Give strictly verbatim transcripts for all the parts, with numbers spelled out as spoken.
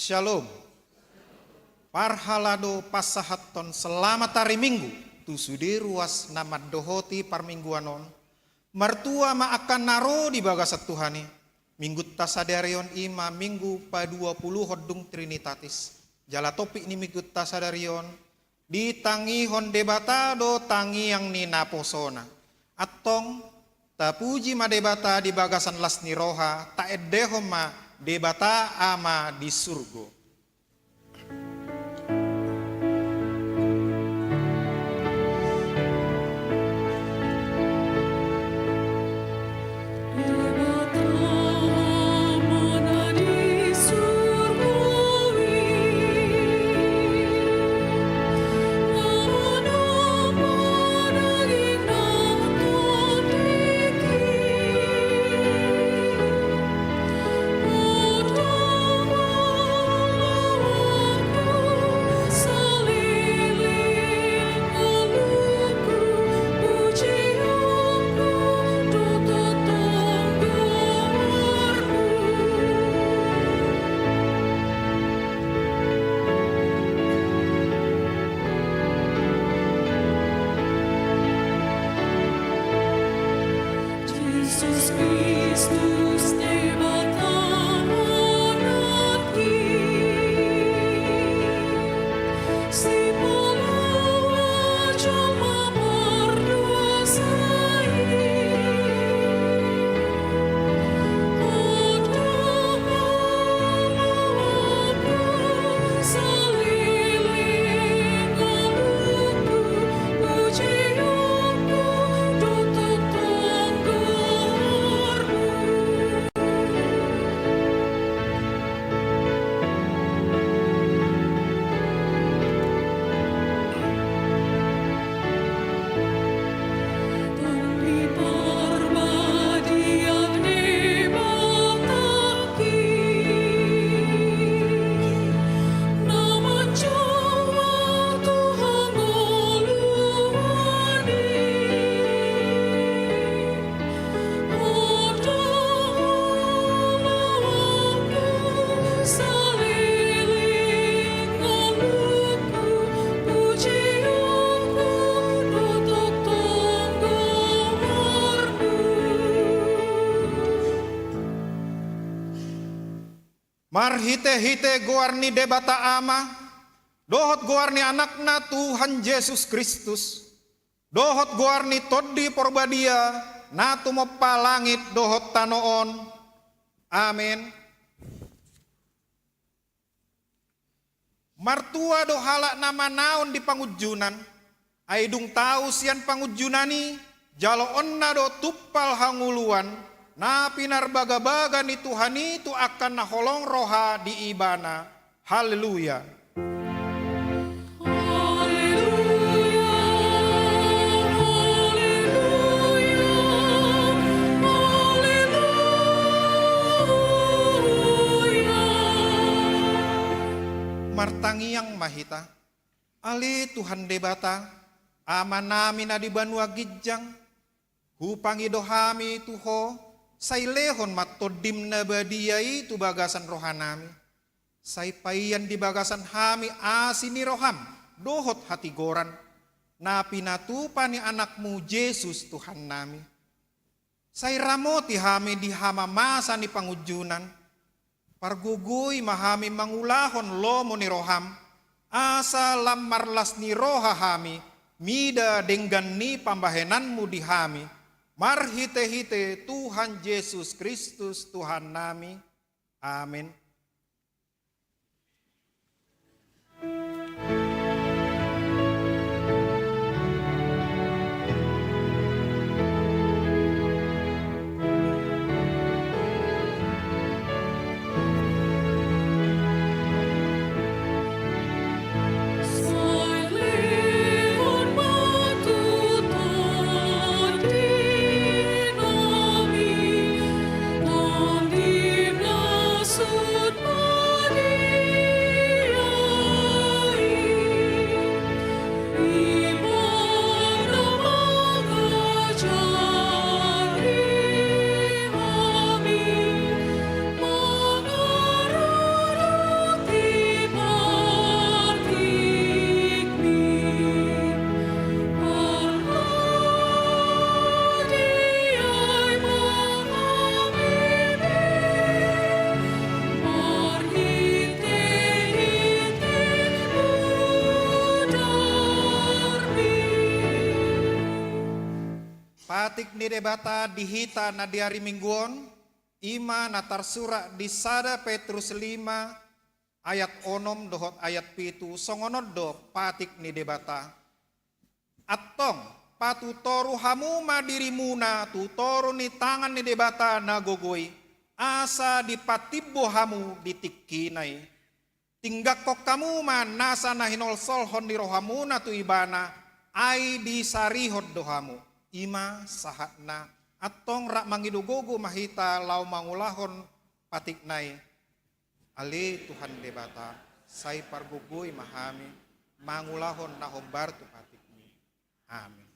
Shalom. Parhalado pasahathon selamat hari Minggu tu sude ruas na mandohoti parmingguan on. Martua ma angka na ro di bagasan Tuhan i. Minggunta sadari on i ma Minggu paduapuluhon dung Trinitatis. Jala topik ni Minggunta sadari on, ditangihon Debata do tangiang ni naposona. Antong, tapuji ma Debata di bagasan las ni roha, taendehon ma Debata Ama di surgo. Marhitehite goar ni Debata Ama, dohot goar ni Anakna Tuhan Jesus Kristus, dohot goar ni Tondi Porbadia, na tumompa langit dohot tano on. Amen. Martua do halak na manaon di pangunjunan, ai dung tau sian pangunjunan i, jaloonna do tumpal hangoluan, na pinarbagabaga ni Tuhan i tu angka na holong roha di Ibana. Haleluya. Martangiang ma hita. Ale Tuhan Debata, Amanami na di banua ginjang, hupangido hami tu Ho, sai lehon ma Tondim na badia i tu bagasan rohanami. Sai paian di bagasan hami asi ni roham dohot hatigoran, na pinatupa ni Anakmu Jesus Tuhannami. Sai ramoti hami di hamamasa ni pangunjunan, pargogoi ma hami mangulahon lomo ni roham, asa lam marlas ni roha hami mida denggan ni pambahenanmu di hami, marhitehite Tuhan Jesus Kristus Tuhannami. Amen. Patik ni Debata di hita na di ari Minggu on, i ma na tarsurat di sada Petrus lima ayat onom dohot ayat pitu, songon on do patik ni Debata. Antong, patutoru hamu ma dirimuna tu toru ni tangan ni Debata na gogo i, asa dipatimbo hamu di tingkina i. Tinggangkon hamu ma nasa na hinolsolhon ni rohamuna tu Ibana, ai disarihon do hamu. I ma sahatna. Antong rap mangido gogo ma hita laho mangulahon patikna i. Ale Tuhan Debata, sai pargogoi ma hami mangulahon na hombar tu patikmi. Amin.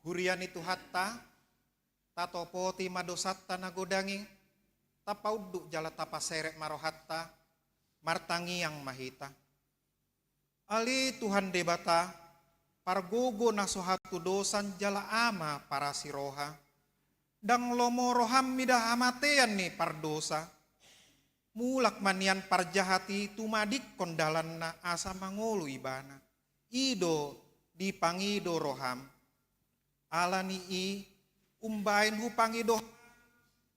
Huria ni Tuhanta, tatopoti ma dosanta na godang i, tapaunduk jala tapaseret ma rohanta, martangiang ma hita. Ale Tuhan Debata, pargogo na so hatudosan jala Ama parasi roha. Ndang lomo roham mida hamatean ni pardosa. Mulak ma nian parjahat i tumadingkon dalanna asa mangolu ibana. I do dipangido roham. Ala ni i, umbaen hupangido,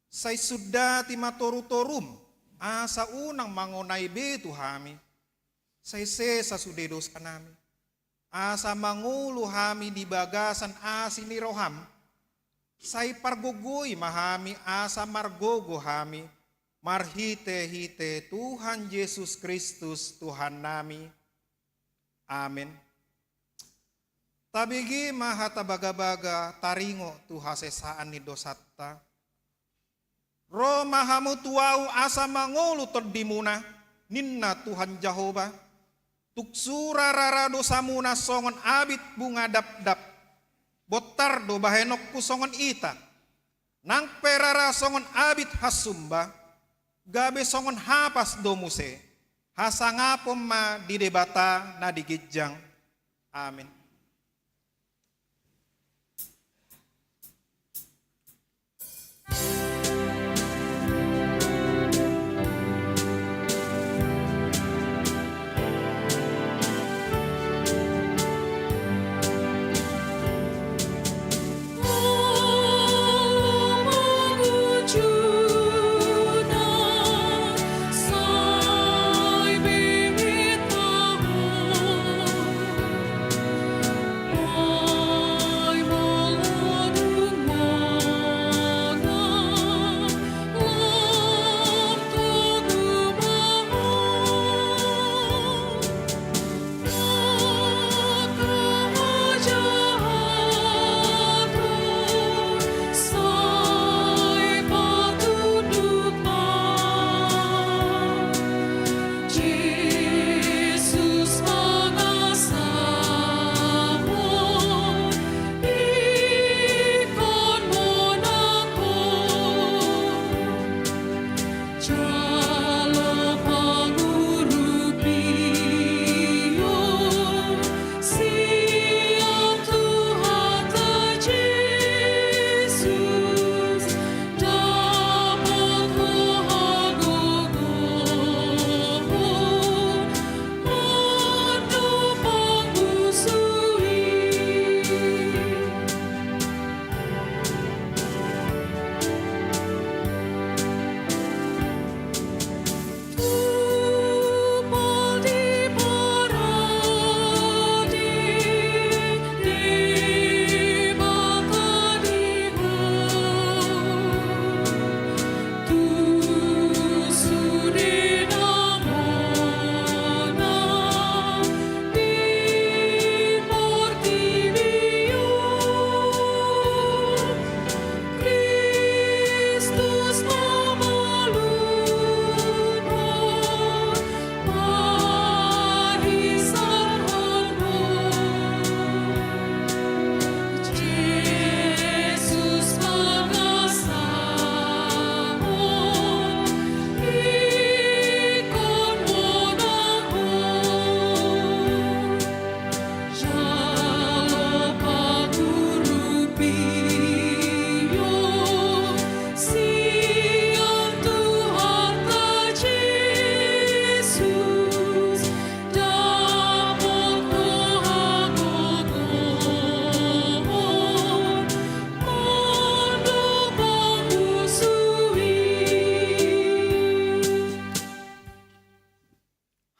sai sundati ma torutorum, asa unang mangonai be tu hami. Sai sesa sude dosanami, asa mangolu hami di bagasan asi ni roham. Sai pargogoi ma hami asa margogo hami, marhitehite Tuhan Jesus Kristus Tuhannami. Amen. Tabege ma hata bagabaga taringot tu hasesaan ni dosanta. Ro ma hamu tu ahu asa mangolu tondimuna, ninna Tuhan Jahowa. Tung sura rara dosamuna songon abit bunga dapdap, bontar do bahenonku songon ita. Nang pe rara songon abit hasumba, gabe songon hapas do muse. Hasangapon ma di Debata na di ginjang. Amin.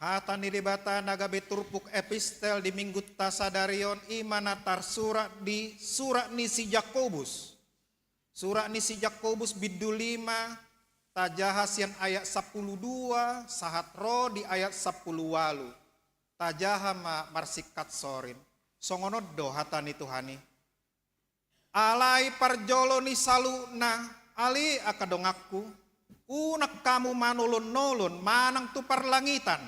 Hata ni Debata na gabe turpuk epistel di Minggunta sadari on, i ma na tarsurat di surat ni si Jakobus. Surat ni si Jakobus bindu lima, tajaha sian ayat sampulu dua sahat ro di ayat sampulu ualu. Tajaha ma marsingkat sorin. Songon on do hata ni Tuhan i. Alai parjolo ni saluhutna, ale angka donganku, unang hamu manolon-nolon manang tu parlangitan,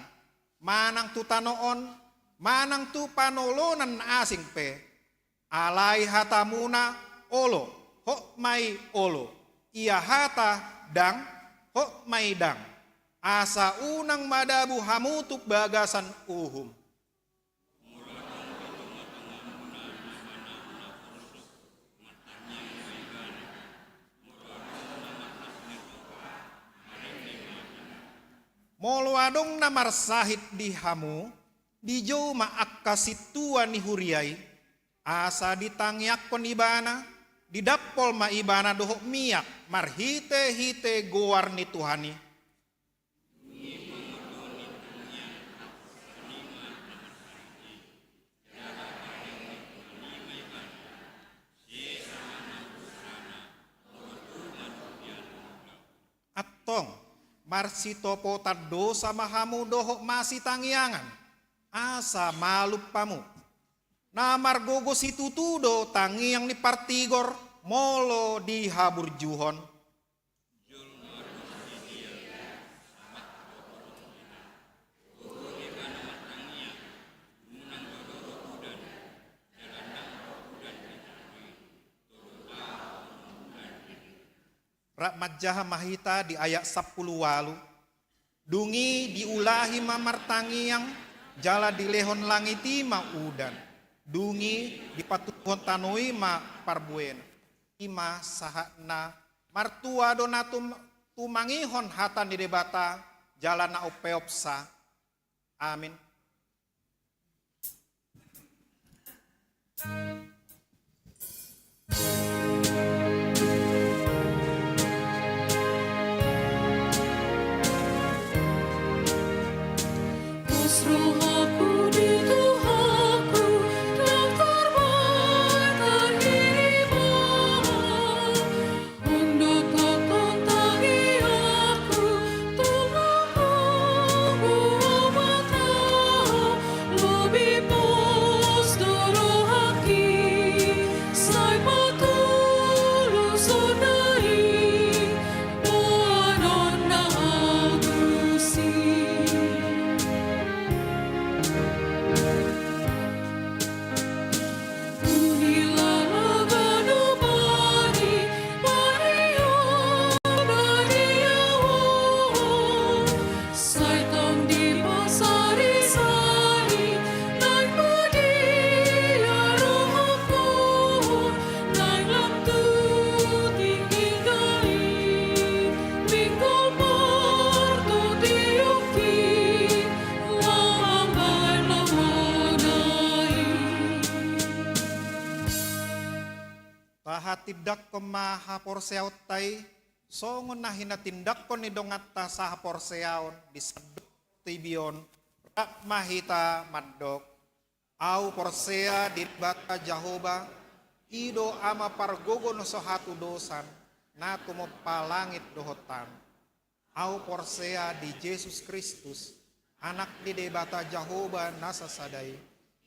manang tu tano on, manang tu panolonan na asing pe. Alai hatamuna olo, hot ma i olo, ia hata ndang, hot ma i ndang, asa unang madabu hamu tu bagasan uhum. Molo adong na marsahit di hamu, dijou ma angka sintua ni huria i, asa ditangiangkon ibana, didampol ma ibana dohot miak marhite-hite goar ni Tuhan i. Antong, marsitopotan dosa ma hamu dohot masitangiangan, asa malum hamu. Na margogo situtu do tangiang ni partigor molo dihaburjuhon. Rap manjaha ma hita di ayat sampulu ualu. Dung i diulahi ma martangiang, jala dilehon langit i ma udan. Dung i dipatuduhon tano i ma parbuena. I ma sahatna. Martua do na tum-, tumangihon hata ni Debata, jala na umpeopsa. Amin. Tahatindanghon ma haporseaonta i, songon na hinatindangkon ni donganta sahaporseaon di sandok portibi on, rap ma hita mandok. Ahu porsea di Debata Jahowa, i do Ama pargogo na so hatudosan, na tumompa langit dohot tano. Ahu porsea di Jesus Kristus, Anak ni Debata Jahowa na sasada i,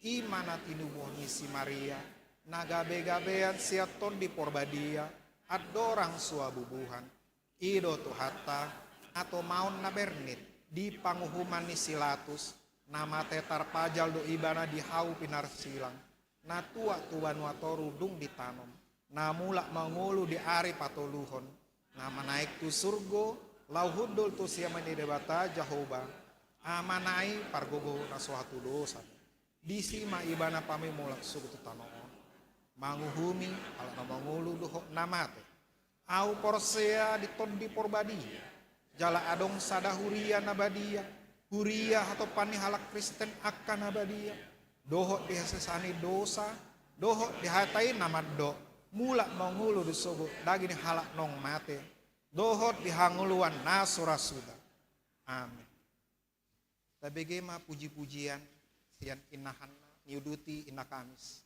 i ma na tinubuhon ni si Maria, na gabegabean sian Tondi Porbadia, andorang so habubuhan. I do Tuhanta, na tomaon na bernit, di panguhuman ni si Latus, na mate tarpajal do ibana di hau pinarsilang, na tuat tu banua toru dung ditanom, na mulak mangolu di ari patoluhon, na manaek tu surgo, laho hundul tu siamun ni Debata Jahowa, Amana i pargogo na so hatudosan. Disi ma ibana paimulak sogot tu tano on, manguhumi halak na mangolu dohot na mate. Ahu porsea di Tondi Porbadia, jala adong sada huria na badia, huria hatopan ni halak Kristen angka na badia, dohot di hasesaan ni dosa, dohot di hata i na mandok, mulak mangolu do sogot daging ni halak naung mate, dohot di hangoluan na so ra suda. Amin. Tabege ma pujipujian sian inahanna, niuduti Inna Kamis.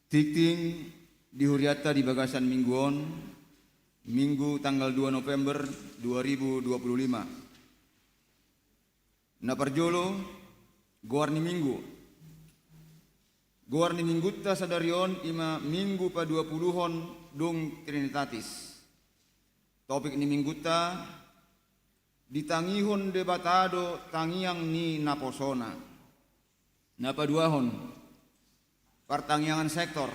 Tingting di hurianta di bagasan minggu on, Minggu tanggal dua November dua ribu dua puluh lima. Na parjolo, goar ni minggu. Goar ni minggunta sadari on ima Minggu paduapuluhon dung Trinitatis. Topik ni minggunta, ditangihon Debata do tangiang ni naposona. Na paduahon, partangiangan sektor.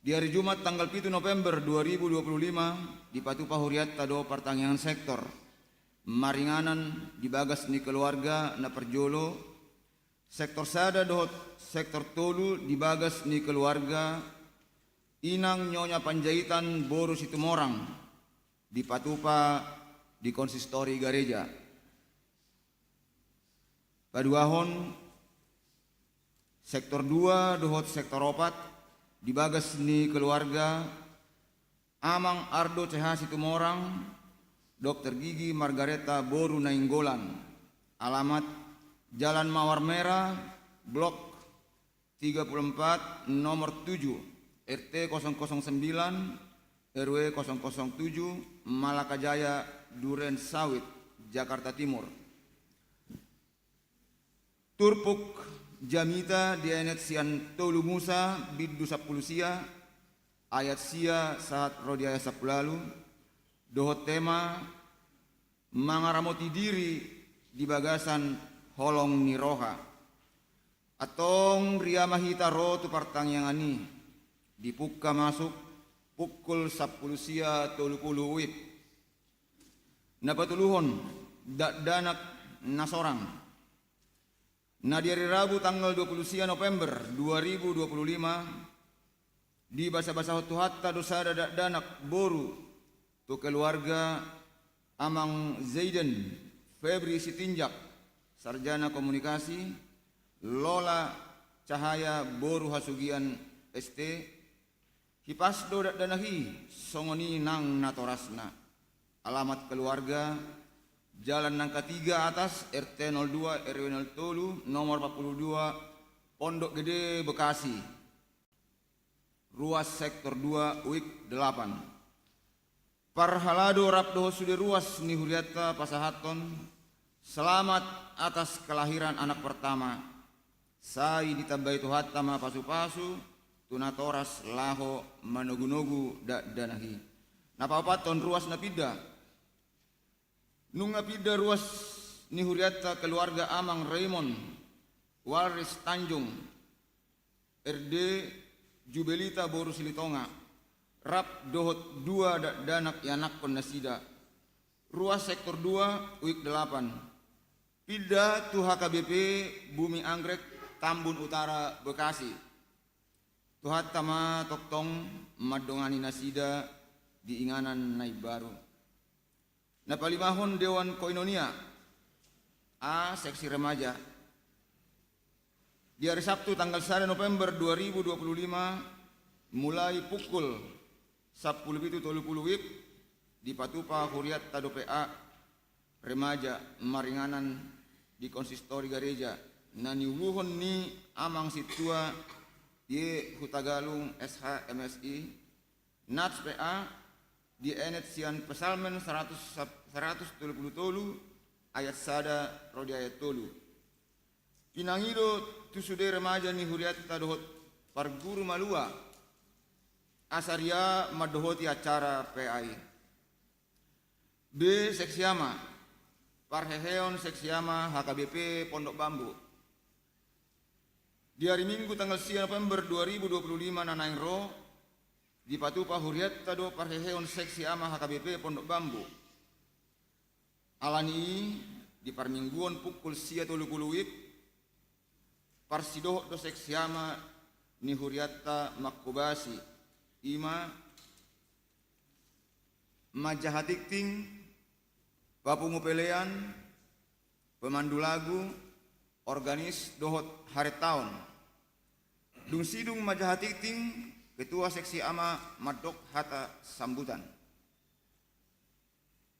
Di ari Jumat tanggal pitu November dua ribu dua puluh lima, dipatupa hurianta do partangiangan sektor maringanan di bagas ni keluarga. Na parjolo, sektor sada dohot sektor tolu di bagas ni keluarga Inang Nyonya Panjaitan boru Situmorang, dipatupa di konsistori gareja. Paduahon, sektor dua dohot sektor opat di bagas ni keluarga Amang Ardo C H Situmorang, Dokter Gigi Margareta boru Nainggolan. Alamat Jalan Mawar Merah, Blok tiga puluh empat, nomor tujuh, R T kosong kosong sembilan, R W kosong kosong tujuh, Malaka Jaya, Duren Sawit, Jakarta Timur. Turpuk jamita dienet sian Tolu Musa bindu sampulu sia, ayat sia sahat ro di ayat sampulu ualu, dohot tema mangaramoti diri di bagasan holong ni roha. Antong ria ma hita ro tu partangiangan i, dipungka masuk pukul sampulu sia tolu pulu WIB. Na patoluhon, dakdanak na sorang. Na di ari Rabu tanggal dua pulu sia November dua ribu dua pulu lima, dibasabasahon Tuhanta do sada dakdanak boru tu keluarga Amang Zaiden Febri Sitinjak, sarjana komunikasi, Lola Cahaya boru Hasugian S T, hipas do dakdanak i, songon i nang natorasna. Alamat keluarga, Jalan Nangka Tiga Atas, R T nol dua, R W nol tolu, nomor empat puluh dua, Pondok Gede, Bekasi. Ruas sektor dua, WIB delapan. Parhalado rap dohot sude ruas ni hurianta pasahathon selamat atas kelahiran anak pertama. Sai ditambai Tuhanta ma pasupasu tu natoras laho manogunogu dakdanak i. Na paopathon, ruas na pinda. Nunga pinda ruas ni hurianta keluarga Amang Raymond Walris Tanjung, R D Jubelita boru Silitonga, rap dohot dua dakdanak ianakhon nasida. Ruas sektor dua, WIB delapan. Pinda tu H K B P Bumi Anggrek, Tambun Utara, Bekasi. Tuhanta ma tongtong mandongani nasida di inganan na imbaru. Na palimahon, Dewan Koinonia A, seksi remaja. Di ari Sabtu tanggal sada November dua ribu dua puluh lima, mulai pukul sampulu pitu tolu pulu WIB, dipatupa hurianta dope A, remaja maringanan di konsistori gareja, na niuluhon ni Amang Sintua Y Hutagalung S H, M Si, Nats P A, dienet sian Psalmen saratus, saratus tolu pulu tolu, ayat sada ro di ayat tolu. Pinangido tu sude remaja ni hurianta dohot parguru malua, asa ria mandohoti acara P A i. B, seksi ama. Parheheon seksi ama H K B P Pondok Bambu. Di ari Minggu tanggal sia November dua ribu dua puluh lima na naeng ro, dipatupa hurianta do parheheon seksi ama H K B P Pondok Bambu. Alani i, di parmingguon pukul sia tolu pulu WIB, parsidohot do seksi ama ni hurianta manghobasi, ima manjaha tingting, papungu pelean, pemandu lagu, organis dohot harentaon. Dung sidung manjaha tingting, ketua seksi ama mandok hata sambutan.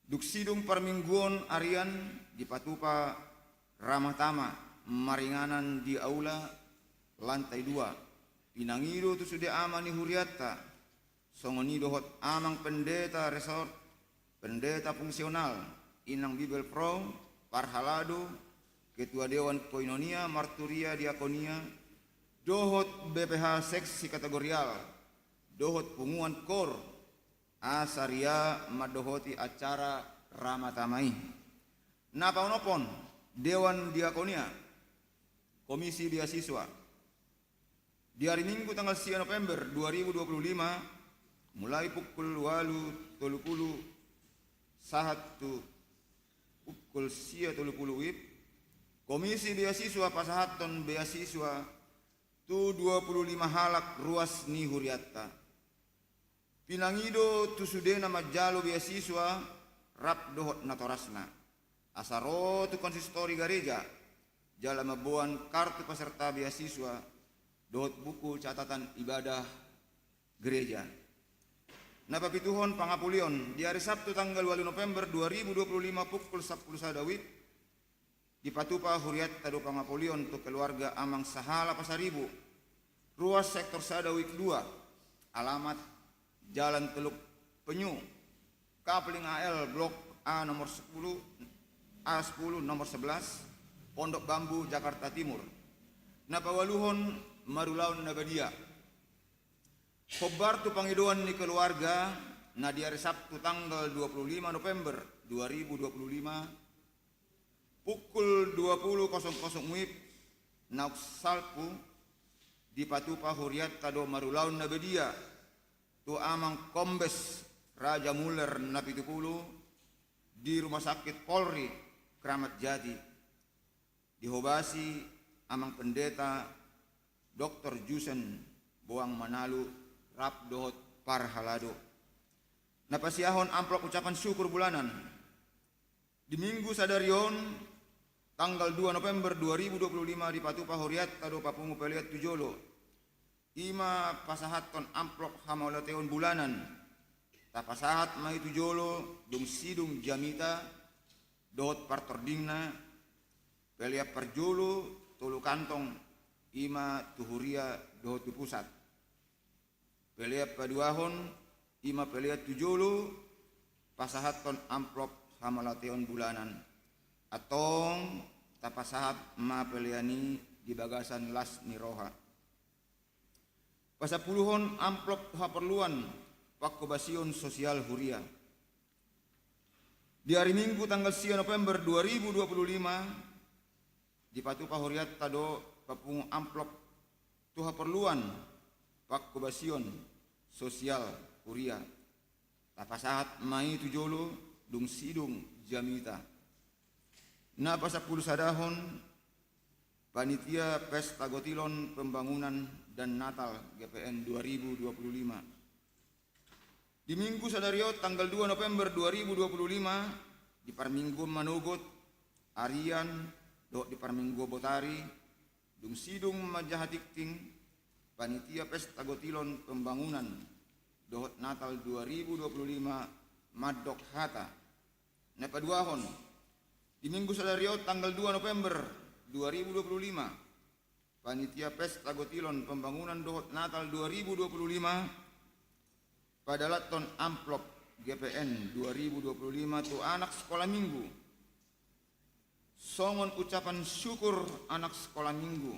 Dung sidung parmingguon arian, dipatupa ramah tamah maringanan di aula lantai dua. Pinangido tu sude ama ni hurianta, songon i dohot amang pendeta resort, pendeta fungsional, inang bibelvrouw, parhalado, ketua dewan koinonia, marturia, diakonia, dohot B P H seksi kategorial, dohot punguan kor, asa ria mandohoti acara ramatama i. Na paonomhon, dewan diakonia, komisi beasiswa. Di ari Minggu tanggal sia November dua ribu dua puluh lima, mulai pukul ualu tolu pulu sahat tu pukul sia tolu pulu wib, komisi beasiswa pasahathon beasiswa tu dua pulu lima halak ruas ni hurianta. Pinangido tu sudena manjalo beasiswa rap dohot natorasna, asa ro tu konsistori gareja, jala mamboan kartu peserta beasiswa dohot buku catatan ibadah gereja. Na papituhon, pangapulion. Di ari Sabtu tanggal ualu November dua ribu dua puluh lima pukul sampulu sada wib, dipatupa hurianta do pangapulion tu keluarga amang sahala Pasaribu, ruas sektor sada wik dua, alamat Jalan Teluk Penyu, Kapling A L, Blok A nomor sepuluh, A sepuluh nomor sebelas, Pondok Bambu, Jakarta Timur. Na paualuhon, marulaon na badia. Hombar tu pangidoan ni keluarga, na di ari Sabtu tanggal dua puluh lima November dua ribu dua puluh lima, pukul dua puluh kosong kosong wib, naung salpu, dipatupa hurianta do marulaon na badia tu amang Kombes Raja Muller na pitu pulu di Rumah Sakit Polri Kramat Jati. Dihobasi amang pendeta Doktor Jusen Boang Manalu rap dohot parhalado. Na pasiahon amplop ucapan syukur bulanan. Di Minggu sadari on, tanggal dua November dua ribu dua puluh lima, dipatupa hurianta do papungu pelean tu jolo. I ma pasahathon amplop hamauliateon bulanan. Tapasahat ma i tu jolo dung sidung jamita dohot partordingna, pelean parjolo tolu kantong, i ma tu huria dohot tu pusat. Pelean paduahon, i ma pelean tu jolo, pasahathon amplop hamauliateon bulanan. Antong tapasahat ma pelean i di bagasan las ni roha. Pasampuluhon, amplop haporluan pangkobasion sosial huria. Di ari Minggu tanggal sia November dua ribu dua puluh lima, dipatupa hurianta do papungu amplop tu haporluan pangkobasion sosial huria. Tapasahat ma i tu jolo dung sidung jamita. Na pasampulu sadahon, panitia pesta gotilon pembangunan dan Natal G P N dua ribu dua puluh lima. Di Minggu sadari on, tanggal dua November dua ribu dua puluh lima, di parmingguon manogot, arian, dohot di parmingguon botari, dung sidung manjaha tingting, panitia pesta gotilon pembangunan dohot Natal dua ribu dua puluh lima mandok hata. Na paduahon, di Minggu sadari on, tanggal dua November dua ribu dua puluh lima, panitia pesta gotilon pembangunan dohot Natal dua ribu dua puluh lima padalanhon amplop G P N dua ribu dua puluh lima tu anak sekolah minggu, songon ucapan syukur anak sekolah minggu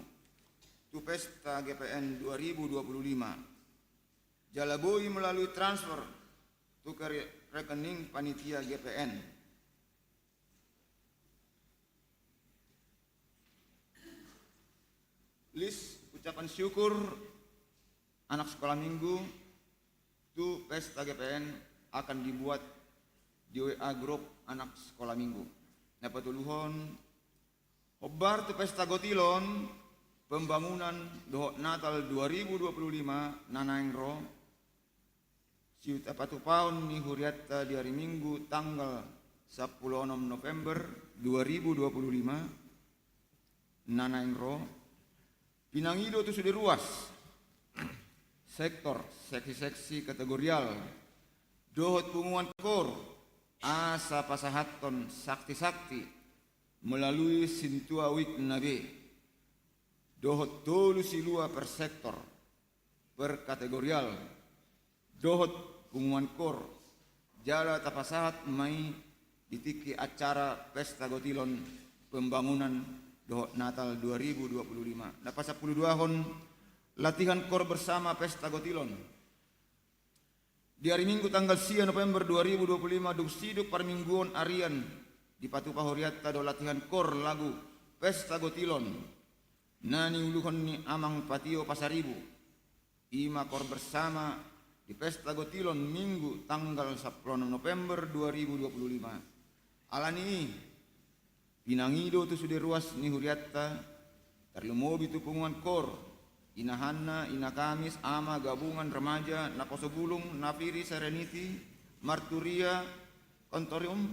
tu pesta G P N dua ribu dua puluh lima. Jala boi melalui transfer tu kere-, rekening panitia G P N. List ucapan syukur anak sekolah minggu tu pesta G P N akan dibuat di W A grup anak sekolah minggu. Na patoluhon, hombar tu pesta gotilon pembangunan dohot Natal dua ribu dua puluh lima na naeng ro, sihuta patupaon ni hurianta di ari Minggu tanggal sampulu onom November dua ribu dua puluh lima na naeng ro, pinangido tu sude ruas, sektor, seksi-seksi kategorial, dohot punguan kor, asa pasahathon sakti-sakti melalui sintua wik na be, dohot tolu silua per sektor, per kategorial dohot punguan kor, jala tapasahat ma i di tingki acara Pesta Gotilon Pembangunan dohot Natal dua ribu dua puluh lima. Na pasampuluduahon, latihan kor bersama Pesta Gotilon. Di ari Minggu tanggal sia November dua ribu dua puluh lima dung sidung parmingguon arian, dipatupa hurianta do latihan kor lagu Pesta Gotilon na niuluhon ni Amang Patio Pasaribu. I ma kor bersama di Pesta Gotilon Minggu tanggal sampulu onom November dua ribu dua puluh lima. Alani i, pinangido tu sude ruas ni hurianta, tarlumobi tu punguan kor, Ina Hanna, Ina Kamis, Ama, Gabungan Remaja, Naposo Bulung, Nafiri, Serenity, Marturia, Kontorium,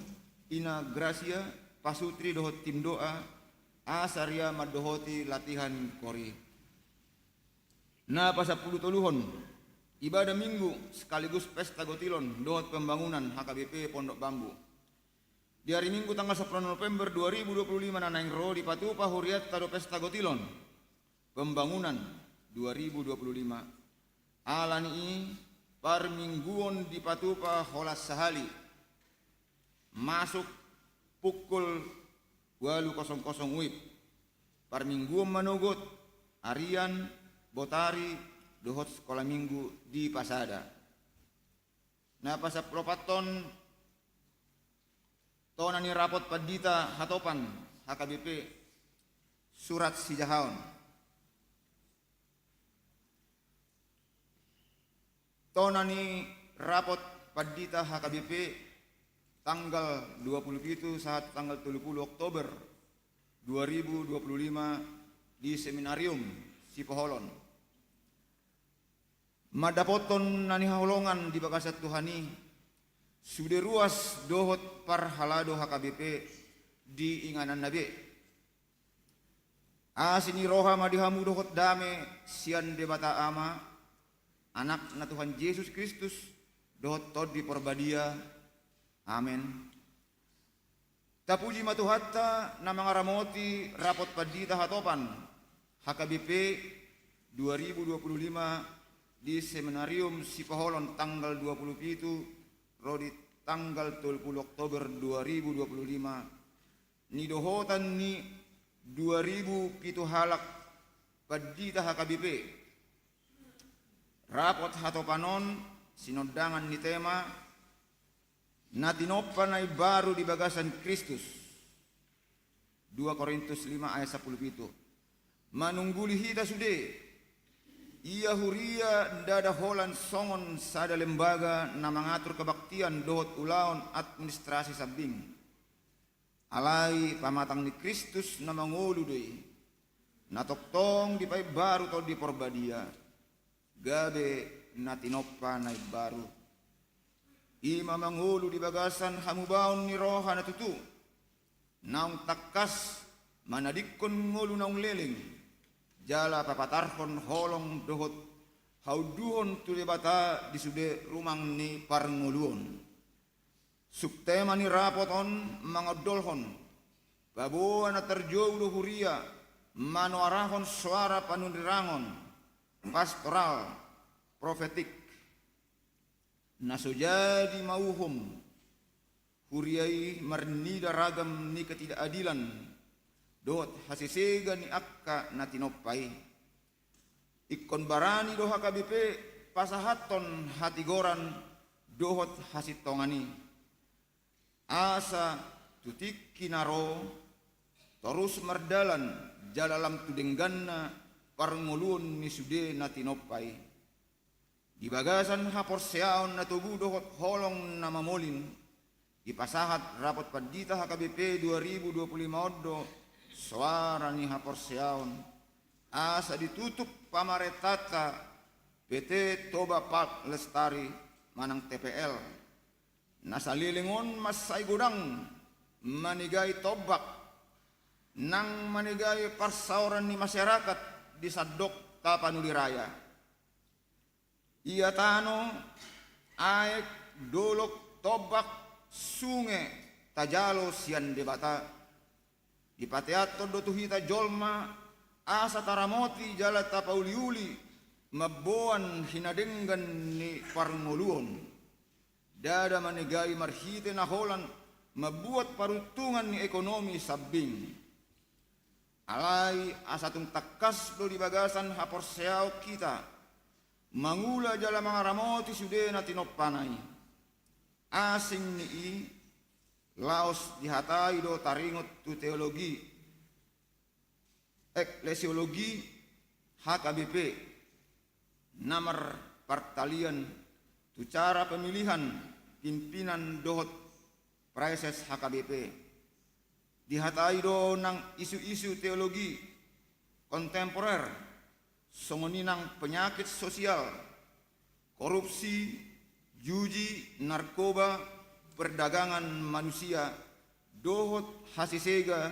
Ina Gracia, Pasutri dohot tim doa, asa ria mandohoti latihan kor i. Na pasampulutoluhon, ibadah Minggu sekaligus Pesta Gotilon dohot Pembangunan H K B P Pondok Bambu. Di ari Minggu tanggal sampulu onom November dua ribu dua puluh lima na naeng ro dipatupa hurianta do Pesta Gotilon Pembangunan dua ribu dua puluh lima. Alani i, parmingguon dipatupa holan sahali, masuk pukul ualu kosong kosong WIB. Parmingguon manogot, arian, botari, dohot sekolah minggu dipasada. Na pasampuluopathon, tona ni rapot pandita hatopan H K B P, surat sijahaon. Tona ni rapot pandita H K B P tanggal dua puluh pitu sahat tanggal tolu puluh Oktober dua ribu dua puluh lima di Seminarium Sipoholon. Mandapothon na nihaholongan di bagasan Tuhan i, sude ruas dohot parhalado H K B P di ingananna be. Asi ni roha ma di hamu dohot dame sian Debata Ama, Anakna Tuhan Jesus Kristus, dohot Tondi Porbadia. Amen. Tapuji ma Tuhanta na mangaramoti rapot pandita hatopan H K B P dua ribu dua puluh lima di Seminarium Sipoholon tanggal dua puluh pitu ro di tanggal tolu puluh Oktober dua ribu dua puluh lima, nidohotan ni dua ribu pitu halak pandita H K B P. Rapot hatopan on sinondangan ni tema na tinompa na imbaru di bagasan Kristus. Dua Korintus lima ayat sampulu pitu. Manungguli hita sude, ia huria ndada holan songon sada lembaga na mangatur kebaktian dohot ulaon administrasi sambing. Alai pamatang ni Kristus na mangolu do i, na tongtong dipaimbaru Tondi Porbadia, gabe na tinompa na imbaru. I ma mangolu di bagasan hamubaon ni roha na tutu, naung tangkas manadingkon ngolu naung leleng, jala papatarhon holong dohot haunduhon tu Debata di sude rumang ni parngoluon. Subtema ni rapot on mangondolhon, paboa na tarjou do huria manoarahon soara panurirang on, pastoral, profetik. Na so jadi mauhom huria i marnida ragam ni ketidakadilan dohot hasesega ni angka na tinompa i. Ingkon barani do H K B P pasahathon hatigoran dohot hasintongan i, asa tu tingki na ro torus mardalan jala lam tu dengganna parngoluon ni sude na tinompa i. Di bagasan haporseaon na togu dohot holong na mamolin, dipasahat rapot pandita H K B P dua ribu dua puluh lima on do soara ni haporseaon, asa ditutup pamarentanta P T Toba Pulp Lestari manang T P L. Na saleleng on mansai godang manegai tombak nang manegai parsaoran ni masyarakat di sandok Tapanuli Raya. Ia tano, aek, dolok, tombak, sunge tajalo sian Debata. Dipateathon do tu hita jolma asa taramoti jala tapauliuli mamboan hinadenggan ni parngoluon, ndada manegai marhite na holan mambuat paruntungan ni ekonomi sambing. Alai asa tung tangkas do di bagasan haporseaon hita mangula jala mangaramoti sude na tinompana i. Asing ni i, laos dihatai do taringot tu teologi, eklesiologi, H K B P, na marpartalian tu cara pemilihan pimpinan dohot praeses H K B P. Dihatai do nang isu-isu teologi kontemporer, songon i nang penyakit sosial, korupsi, juji, narkoba, perdagangan manusia, dohot hasesega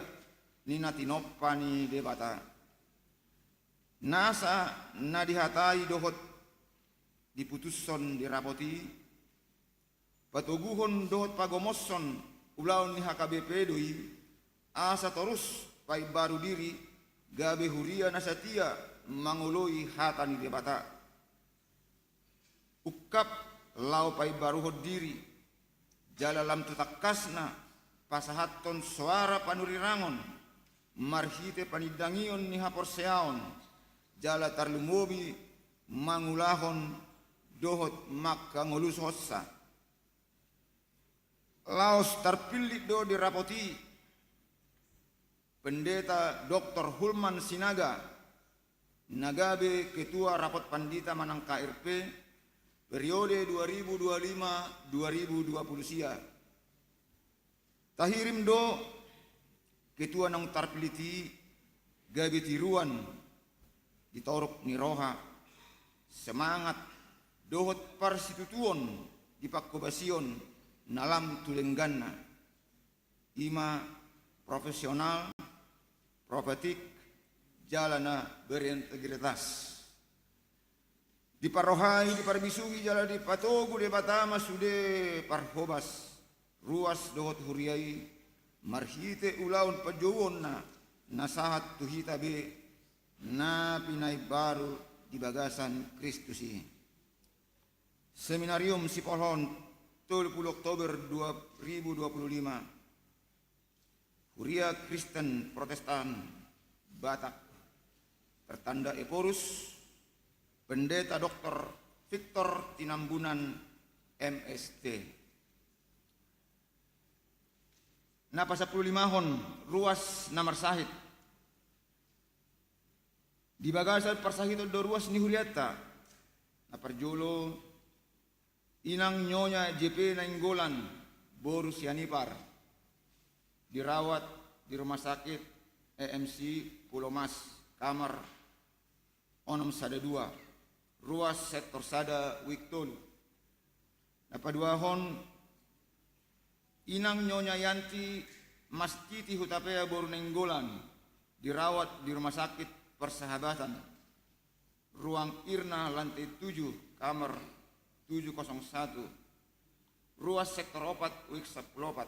ni na tinompa ni Debata. Nasa na dihatai dohot diputushon di rapot i, patoguhon dohot pagomoshon ulaon ni H K B P do i, asa torus paimbaru diri, gabe huria na satia mangoloi hata ni Debata. Ungkap laho paimbaruhon diri, jala lam tu tangkasna pasahathon soara panurirangon marhite panindangion ni haporseaon, jala tarlumobi mangulahon dohot mangkangoluhonsa. Laos tarpillit do di rapot i Pendeta Doktor Hulman Sinaga, na gabe Ketua Rapot Pandita manang K R P, periode dua ribu dua lima dua ribu dua puluh sia. Tahirim do ketua naung tarpillit i gabe tiruan di toruk ni roha, semangat, dohot parsitutuon di panghobasion na lam tu dengganna. I ma profesional, profetik, jala na berintegritas. Diparrohai, diparbisuhi jala dipatogu Debata ma sude parhobas, ruas dohot huria i marhite ulaon panjouonna na sahat tu hita be na pinaimbaru di bagasan Kristus i. Seminarium Sipolhon, tolu puluh Oktober dua ribu dua puluh lima. Huria Kristen Protestan Batak, tertanda Ephorus, Pendeta Doktor Victor Tinambunan, M S T. Na pasampululimahon ruas na marsahit. Di bagasan parsahiton do ruas ni hurianta. Na parjolo, Inang Nyonya J P Nainggolan, boru Sianipar, dirawat di Rumah Sakit E M C Pulau Mas, kamar onom sada dua, ruas sektor sada, wik tolu. Na paduahon, Inang Nyonya Yanti Mastiti Hutapea boru Nainggolan, dirawat di Rumah Sakit Persahabatan, ruang Irna, lantai tujuh, kamar tujuh kosong satu, ruas sektor opat, wik sampulu opat.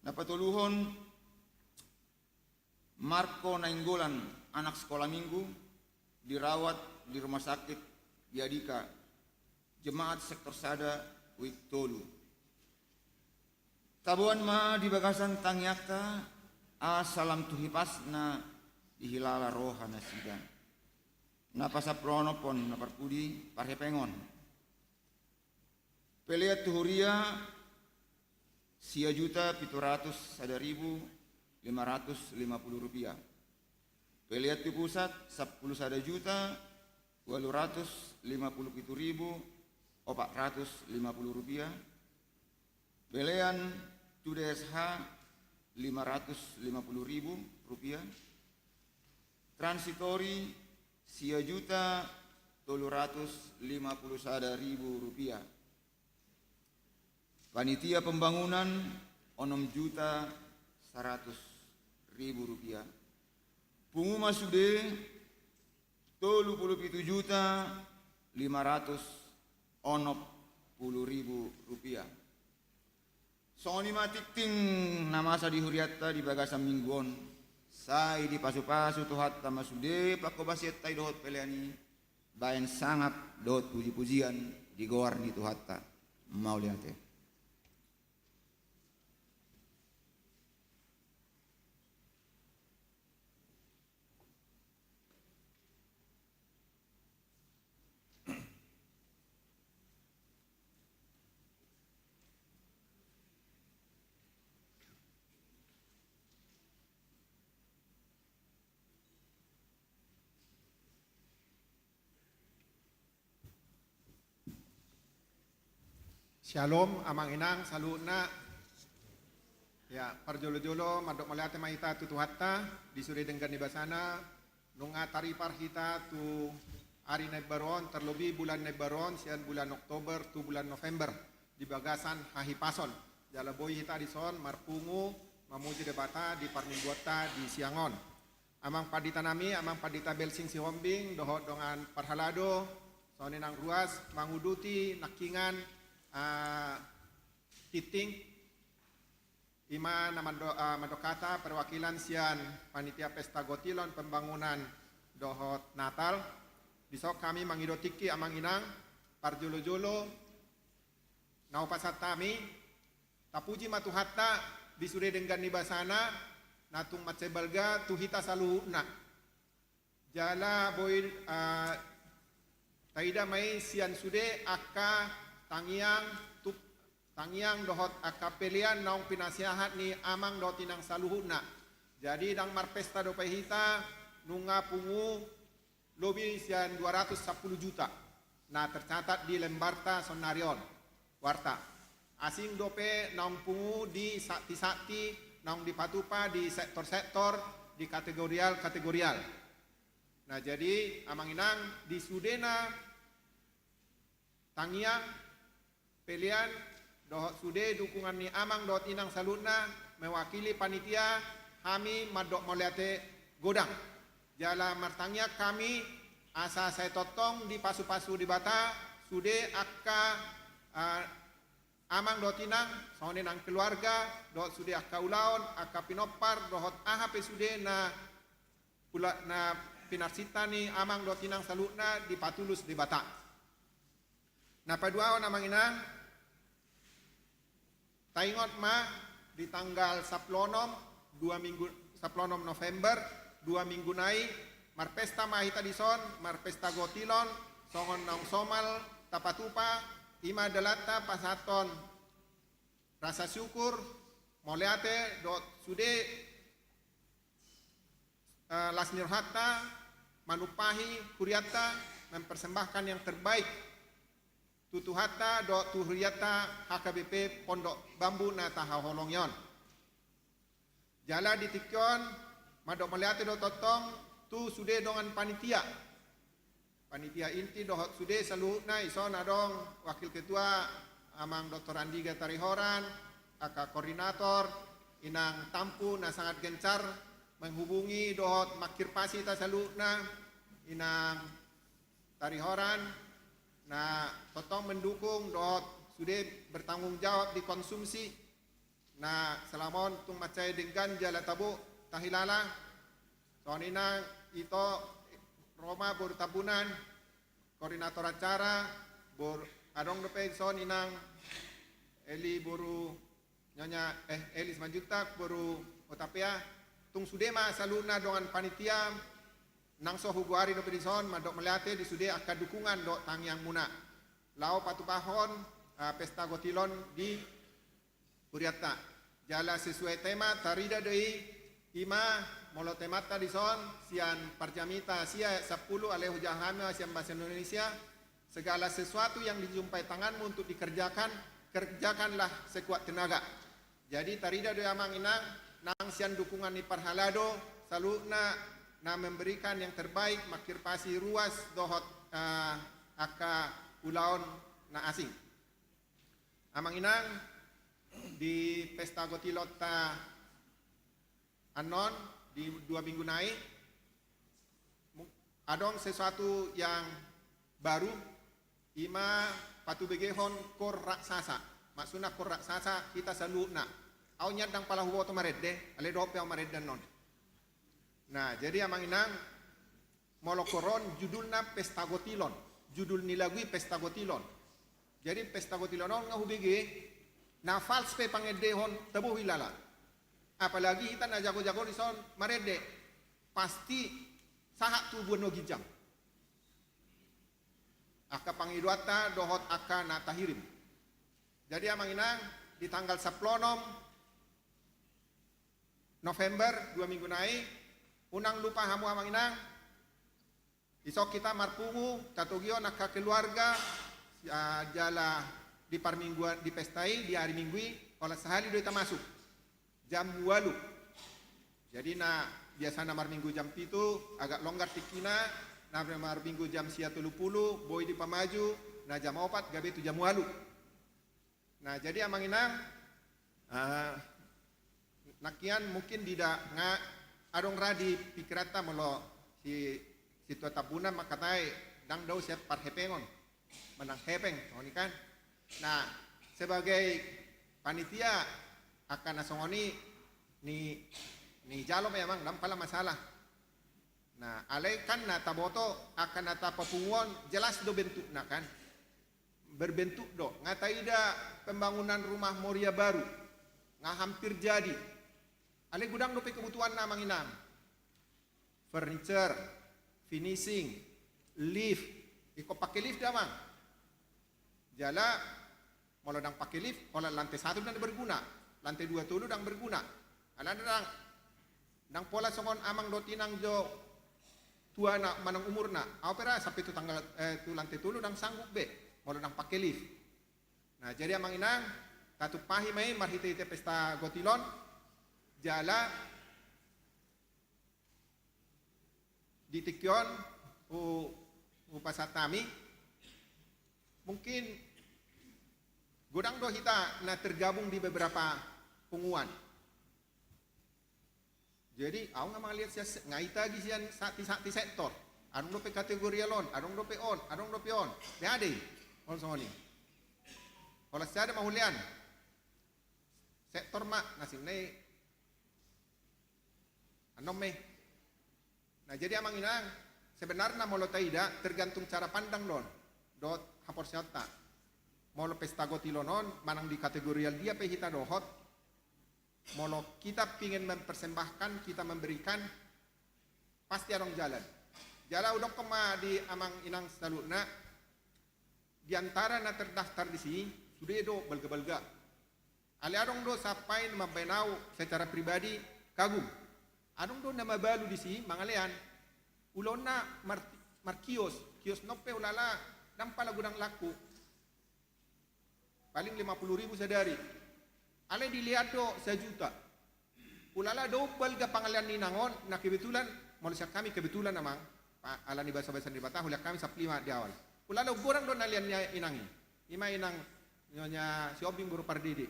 Na patoluhon, Marco Nainggolan, anak sekolah minggu, dirawat di Rumah Sakit Yadika, jemaat sektor sada, wik tolu. Taboan ma di bagasan tangiangta, asa lam tu hipasna dihilala roha nasida. Na pasampulu onomhon, na parpudi, parhepengon. Pelean tu huria, sia juta pitu ratus sada ribu lima ratus lima puluh rupiah. Pelean tu pusat, sampulu sada juta ualu ratus lima puluh pitu ribu opat ratus lima puluh rupiah. Pelean tu D S H, lima ratus lima puluh ribu rupiah. Transitori, sia juta tolu ratus lima puluh sada ribu rupiah. Panitia pembangunan, onom juta saratus ribu rupiah. Pungu ma sude, tolu puluh pitu juta lima ratus onom puluh ribu rupiah. Songon i ma tingting na masa di hurianta di bagasan minggu on, sai dipasupasu Tuhanta ma sude panghobasionta i dohot pelean i, baen sangap dohot puji-pujian di goar ni Tuhanta. Mauliate. Syalom, amang inang saluhutna. Ya, parjolo-jolo mandok mauliate ma hita tu Tuhanta di sude denggan ni basana, nunga taripar hita tu ari na imbaru on, terlebih bulan na imbaru on, sian bulan Oktober tu bulan November, di bagasan hahipason. Jala boi hita dison marpungu mamuji Debata di parmingguonta di siang on. Amang pandita nami, amang pandita Belsing Sihombing, dohot dongan parhalado, songon i nang ruas manguduti nangkiningan, ah, tingting, ima na mando-, ah, mandok hata perwakilan sian panitia pesta gotilon pembangunan dohot Natal. Dison hami mangido tingki amang inang, parjolo-jolo na hupasahat hami, tapuji ma Tuhanta di sude denggan ni basana, na tung mansai balga tu hita saluhutna. Jala boi, ah, taida ma i sian sude angka tangiang, tu-, tangiang dohot angka pelean naung pinasahat ni amang dohot inang saluhutna. Jadi ndang marpesta dope hita, nunga pungu lobi sian dua ratus sampulu juta na tercatat di lembarta saonari on. Warta. Asing dope naung pungu di sakti-sakti naung dipatupa di sektor-sektor, di kategorial-kategorial. Nah, jadi amang inang, di sudena tangiang, pelean, dohot sude dukungan ni amang dohot inang saluhutna, mewakili panitia, hami mandok mauliate godang. Jala martangiang hami asa sai tongtong dipasu-pasu Debata sude angka, ah, amang dohot inang, songon i nang keluarga, dohot sude angka ulaon, angka pinompar, dohot aha pe sude na pula-, na pinarsinta ni amang dohot inang saluhutna dipatulus Debata. Na paduahon amang inang, taingot ma di tanggal sampulu onom, dua minggu, sampulu onom November, dua minggu nai, marpesta ma hita dison, marpesta gotilon, songon naung somal tapatupa, ima dalanta pasahathon rasa syukur, mauliate, dohot sude, eh, las ni rohanta manumpahi hurianta, mempersembahkan yang terbaik tu Tuhanta dohot tu hurianta H K B P Pondok Bambu na tahaholongi on. Jala di tingki on mandok mauliate do tongtong tu sude dongan panitia. Panitia inti dohot sude saluhutna, dison adong wakil ketua amang Doktor Andi Gatarihoran, angka koordinator, inang Tampu na sangat gencar menghubungi dohot mangkirpasi hita saluhutna, inang Tarihoran, na tongtong mendukung dohot sude bertanggung jawab di konsumsi, na selama on tung mansai denggan jala tabo tahilala. Songon i nang ito Roma boru Tambunan, koordinator acara, bor-, adong dope dison inang Eli boru Nyonya, eh, Eli Simanjuntak boru Hutapea, tung sude ma saluhutna dongan panitia, nang so hugoari dope dison, mandok mauliate di sude angka dukungan dohot tangiangmuna laho patupahon, ah, pesta gotilon di hurianta. Jala sesuai tema, tarida do i, ima molo temanta dison sian Parjamita sia ayat sampulu, alai hujaha hami ma sian bahasa Indonesia, segala sesuatu yang dijumpai tanganmu untuk dikerjakan, kerjakanlah sekuat tenaga. Jadi tarida do i amang inang, nang sian dukungan ni parhalado, saluhutna na memberikan yang terbaik, mangkirpasi ruas dohot, eh, angka ulaon na asing. Amang inang, di pesta gotilonta annon, di dua minggu nai, mu-, adong sesuatu yang baru, ima patubegehon kor raksasa. Maksudna kor raksasa hita saluhutna. Au nian ndang pala huboto marende, alai dohot pe au marende annon. Nah, jadi amang inang, Molo koron judulna Pesta Gotilon, judul ni lagu i Pesta Gotilon. Jadi Pesta Gotilon on nga hubege, na fals pe pangendehon tabo hilala. Apalagi hita na jago-jago dison marende, pasti sahat tu buan na ginjang angka pangidoanta dohot angka na tahirim. Jadi amang inang, di tanggal sampulu onom November, dua minggu nai, unang lupa hamu amang inang, dison hita marpungu, tatogihon angka keluarga, jala di parmingguan, di pesta i, di ari Minggu i, holan sahali do hita masuk jam ualu. Jadi na biasana marminggu jam pitu, agak longgar tingkina, na marminggu jam sia tolu pulu, boi dipamaju, na jam opat gabe tu jam ualu. Nah, jadi amang inang, nangkian mungkin dida nga adong ra di pikiranta molo si, si tua Tambunan mangkatai, ndang dao sian parhepengon manang hepeng songon i kan. Nah, sebagai panitia, angka na songon i ni, nijalo ma i amang, ndang pala masalah. Nah, alai kan na taboto angka na tapapungu on jelas do bentukna kan. Berbentuk do, nga taida pembangunan rumah Moria Baru, nga hampir jadi. Alai godang dope kebutuhanna amang inang. Furniture, finishing, lift, ingkon pake lift da amang. Jala molo ndang pake lift, holan lantai satu ndang berguna, lantai dua tolu ndang berguna. Alana ndang, ndang pola songon amang dohot inang jo tuana manang umurna, au pe ra sampe tu tanggal, eh, tu lantai tolu ndang sanggup be molo ndang pake lift. Nah, jadi amang inang, tatumpahi ma i marhite-hite Pesta Gotilon, jala di tingki on hu, hupasahat hami, mungkin godang do hita na tergabung di beberapa punguan. Jadi au nga mangaliat sian se-, nga itagi sian sakti-sakti sektor. Adong dope kategorial on, adong dope on, adong dope on. Be ade i. Ol songon i. Holan sada ma hulean. Sektor ma na sinna i. Annon ma i. Nah, jadi amang inang, sebenarna molo taida tergantung cara pandang do on dohot haporseaonta. Molo Pesta Gotilon on manang di kategorial dia pe hita dohot, molo kita pingin mempersembahkan, kita memberikan, pasti adong jalan. Jala hudokkon ma di amang inang saluhutna, di antara na terdaftar disi, sude do balga-balga. Alai adong do sampai na mambaen au secara pribadi kagum. Adong do na mabalu disi mangalean. Ulaonna mar-, markios, kiosna pe ulala ndang pala godang laku. Paling lima puluh ribu sadari. Alai dilean do sajuta. Ulala do balga pangalean ni inang on, na kebetulan, molo sian hami kebetulan amang, pa-, ala ni basa-basa ni Debata, hulean hami sampulu lima di awal. Ulala godang do na lean ni inang i. Ima inang Nyonya Sihombing boru Pardede.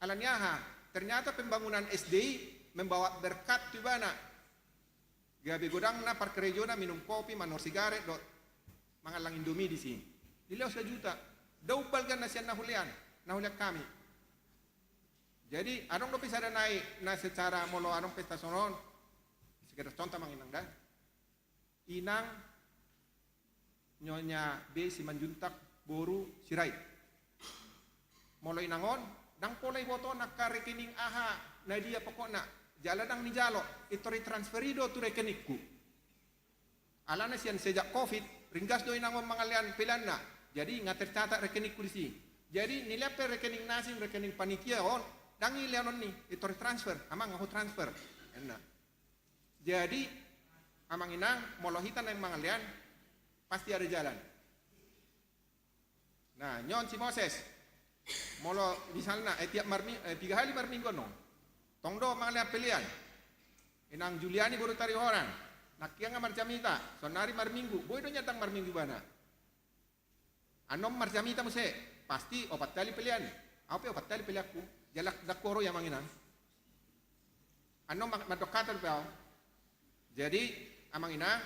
Ala ni aha? Ternyata pembangunan S D I membawa berkat tu ibana. Gabe godangna parkarejona minum kopi, manor sigaret, dohot mangallang Indomie disi. Dilehon sajuta. Dao balga na sian na hulean, na hulean hami. Jadi adong dope sada nai na secara molo adong pesta songon on, sekedar contoh amang inang da. Inang Nyonya B Simanjuntak boru Sirait. Molo inang on, ndang pola iboto angka rekening aha na dia pokokna, jala ndang nijalo, intor i transfer i do tu rekeningku. Alana sian sejak covid, ringgas do inang on mangalean peleanna. Jadi nga tercatat rekeningku disi. Jadi nilean pe rekening na asing, rekening panitia on, ndang i leanon ni, intor i transfer, amang nga hutransfer. Ninna. Jadi, amang inang, molo hita naeng mangalean, pasti ada jalan. Nah, nyonon si Moses. Molo misalna, eh, tiap marmi-, eh, piga hali marminggu annon. Tong do mangalean pelean. Inang Juliani boru Tarihoran. Nangkian nga marjamita, sonari marminggu. Boi do nyandang marminggu ibana. Annon marjamita muse, pasti opat hali pelean. Au pe opat hali peleanku. Jala ndang huhoroi amang inang. Annon ma-, mandok hata dope au. Jadi, amang inang,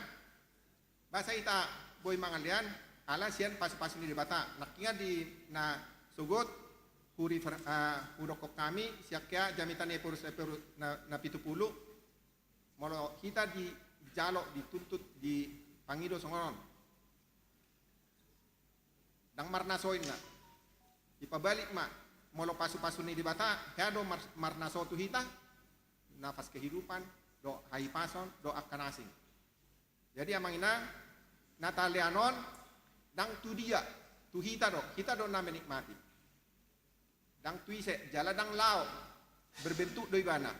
boasa hita boi mangalean, ala sian pasu-pasu ni Debata. Nangkian di na sogot, huri fer-, ah, hudokkon hami, sian hea jamita ni Ephorus, Ephorus na, na pitu pulu, molo hita dijalo, dituntut, di Pangido songon on. Ndang marnaso inna. Dipabalik ma, molo pasu-pasu ni Debata, hea do mar-, marnaso tu hita, nafas kehidupan, dohot hahipason, dohot angka na asing. Jadi amang inang, na talean on, ndang tu dia, tu hita do, hita do na menikmati. Ndang tu ise, jala ndang laho, berbentuk do ibana.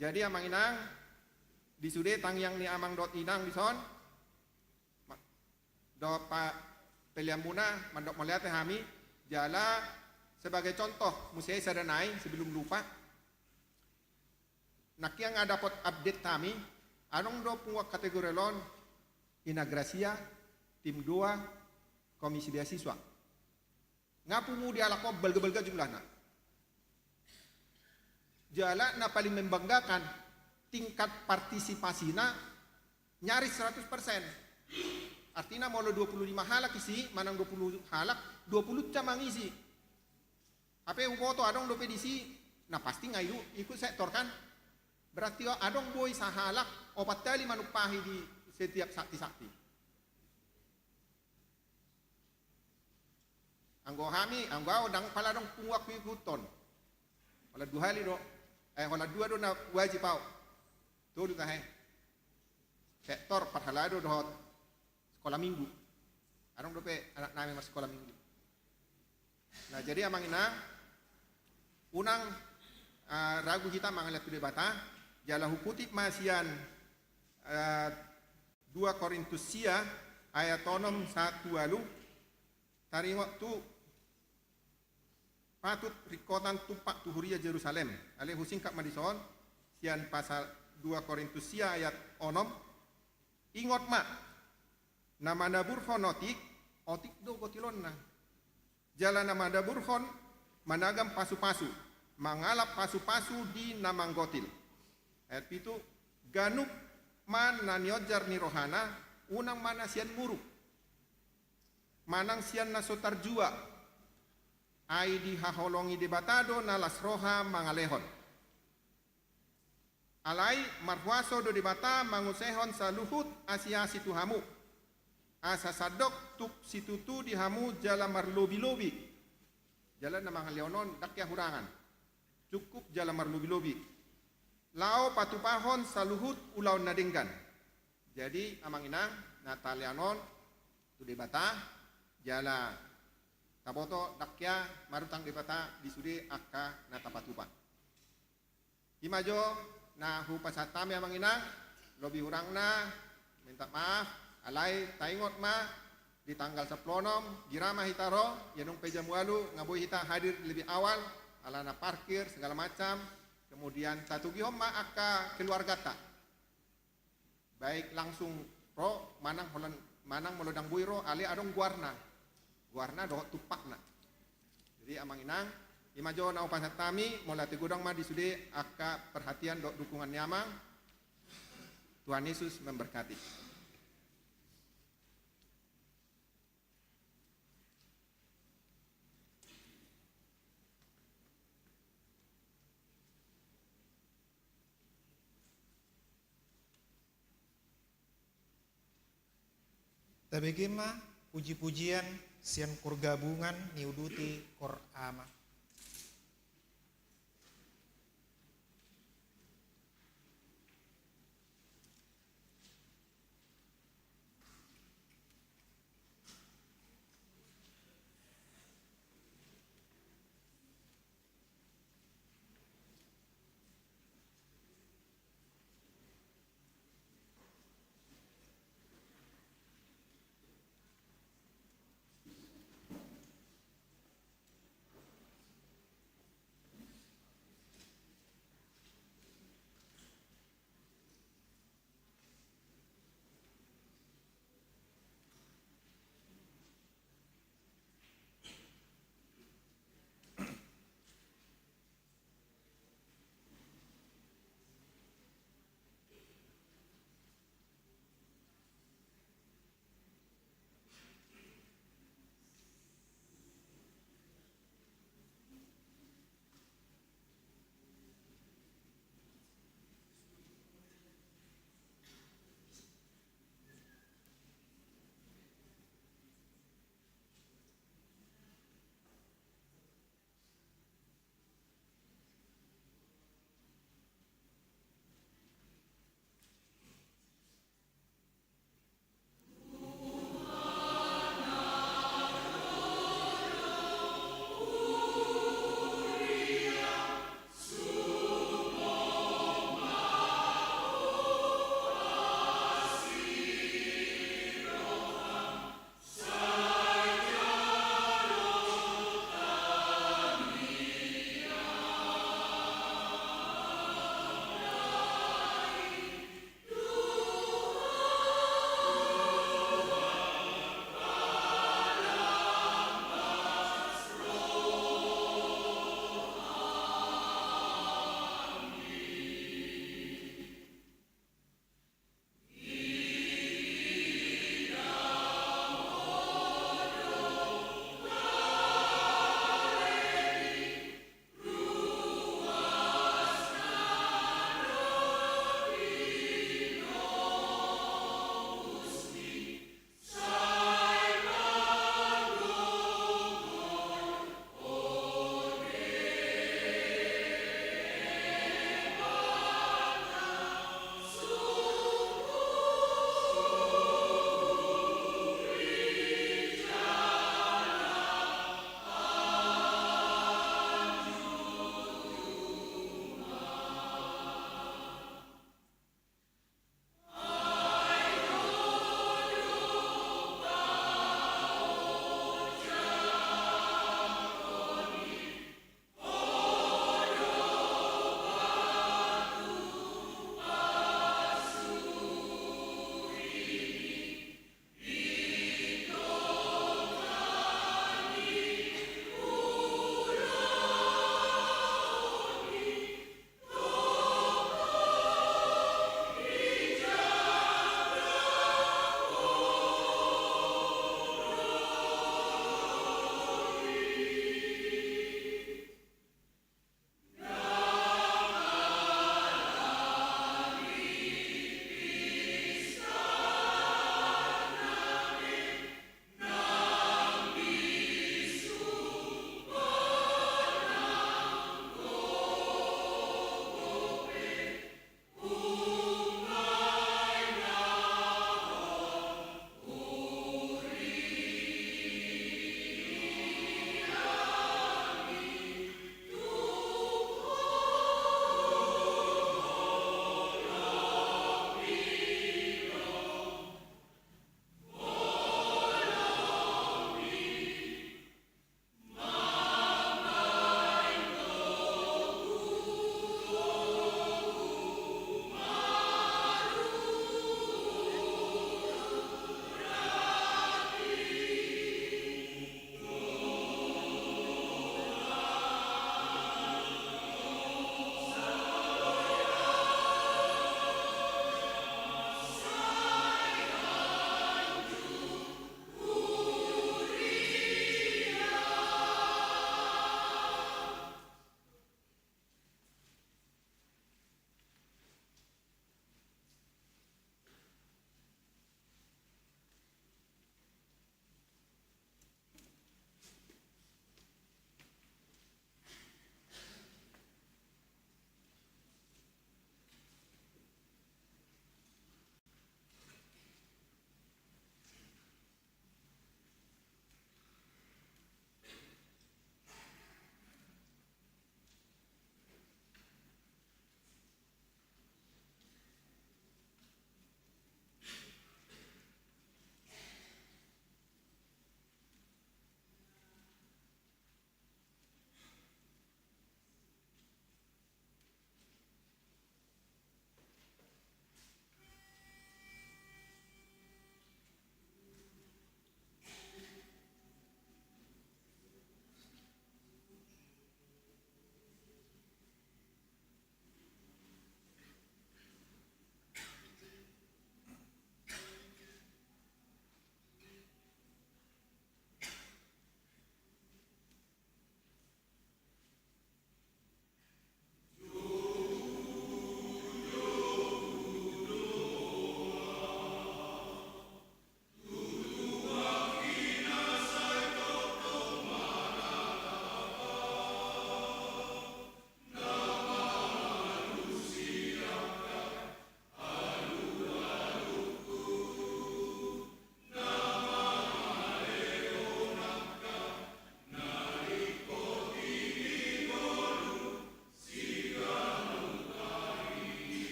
Jadi amang inang, di sude tangiang ni amang dohot inang dison, ma-, dohot pa-, peleanmuna, mandok mauliate hami, jala sebagai contoh, muse sada nai, sebelum lupa, nangkin nga dapot update hami, adong do punguan kategori on, Inagrasia, Tim dua, Komisi Beasiswa. Nga pungu di halak on balga-balga jumlahna. Jala na paling membanggakan, tingkat partisipasina nyaris seratus persen. Artina molo dua puluh lima halak isi, manang dua puluh halak, dua puluh ca mangisi. Hape huboto adong dope disi, na pasti nga idu-, ikut sektor kan? Berarti adong boi sahalak opat hali manumpahi di setiap sakti-sakti. Anggo hami, anggo au ndang pala adong punguanku ihuthon. Holan dua hali do, eh, holan dua do na wajib au. Tolu tahe. Sektor parhalado dohot sekolah minggu. Adong dope anak nami marsikola minggu. Nah, jadi amang inang, unang, eh, ragu hita mangalean tu Debata, jala hukutip ma sian, eh, dua Korintus sia ayat onom sahat tu ualu, taringot tu patut ringkotan tumpak tu huria Jerusalem. Ale husingkat ma dison, sian pasal dua Korintus sia ayat onom, ingot ma, na manaburhon otik, otik do gotilonna. Jala na manaburhon, managam pasu-pasu, mangalap pasu-pasu di na manggotil. Ayat pitu, ganup ma na nionjar ni rohana, unang ma na sian muruk, manang sian na so tarjua, ai dihaholongi Debata do na las roha mangalehon. Alai marhuaso do Debata mangusehon saluhut asi-asi tu hamu, asa sandok tuk situtu di hamu jala marlobi-lobi. Jala na mangalehon on ndang hea hurangan, cukup jala marlobi-lobi, laho patupahon saluhut ulaon na denggan. Jadi amang inang, na talean on tu Debata, jala taboto ndang hea marutang Debata di sude angka na tapatupa. I ma jo na hupasahat hami amang inang, lobi hurangna minta maaf, alai taingot ma di tanggal sampulu onom, gira ma hita ro, ia dung pe jam ualu, nga boi hita hadir lebih awal, alana parkir, segala macam, kemudian tatogihon ma angka keluargata. Baik langsung ro, manang holan, manang molo ndang boi ro, ale adong goarna. Goarna dohot tumpakna. Jadi amang inang, i ma jo na hupasahat hami, mauliate godang ma di sude angka perhatian dohot dukungan ni amang. Tuhan Yesus memberkati. Tabege ma puji-pujian sian kor gabungan niuduti kor ama.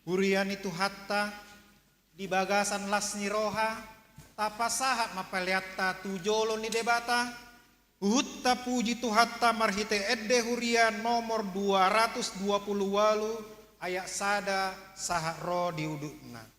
Huria ni Tuhanta, di bagasan las ni roha, tapasahat ma peleanta tu jolo ni Debata, huhut tapuji Tuhanta marhite ende huria nomor dua ratus dua puluh ualu, ayat sada sahat ro di udutna.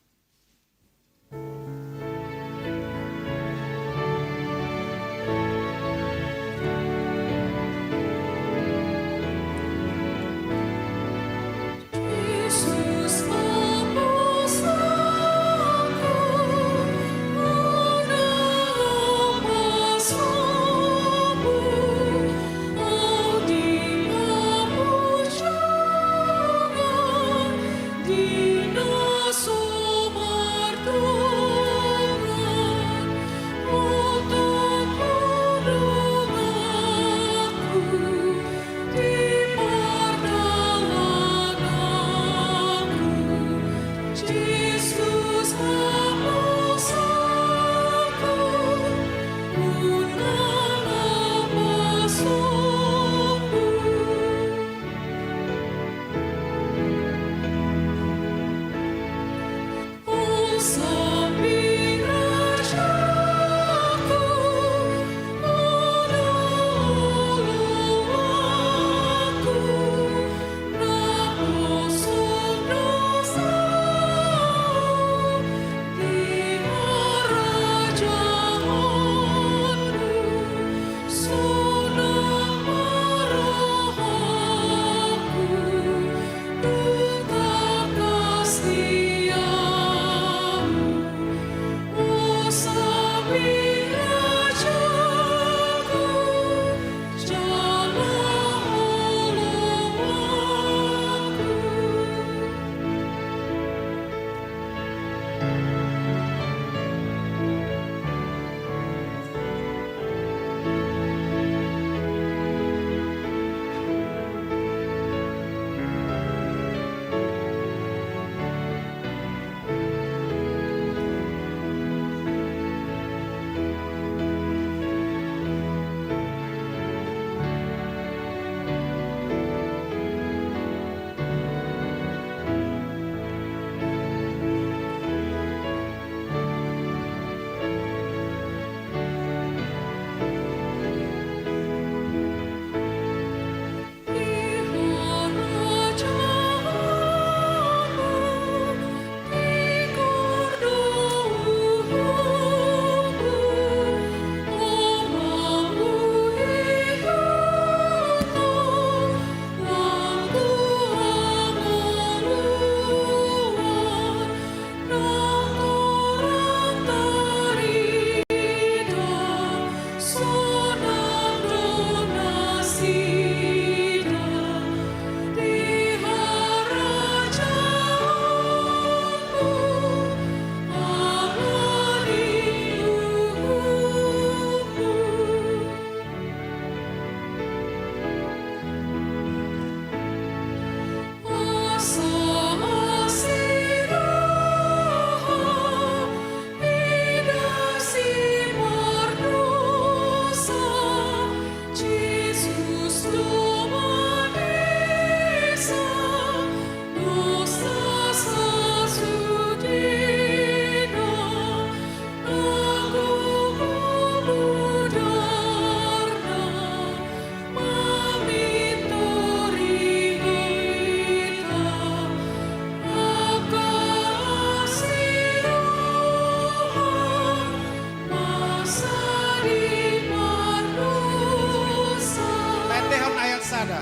Taendehon ayat sada.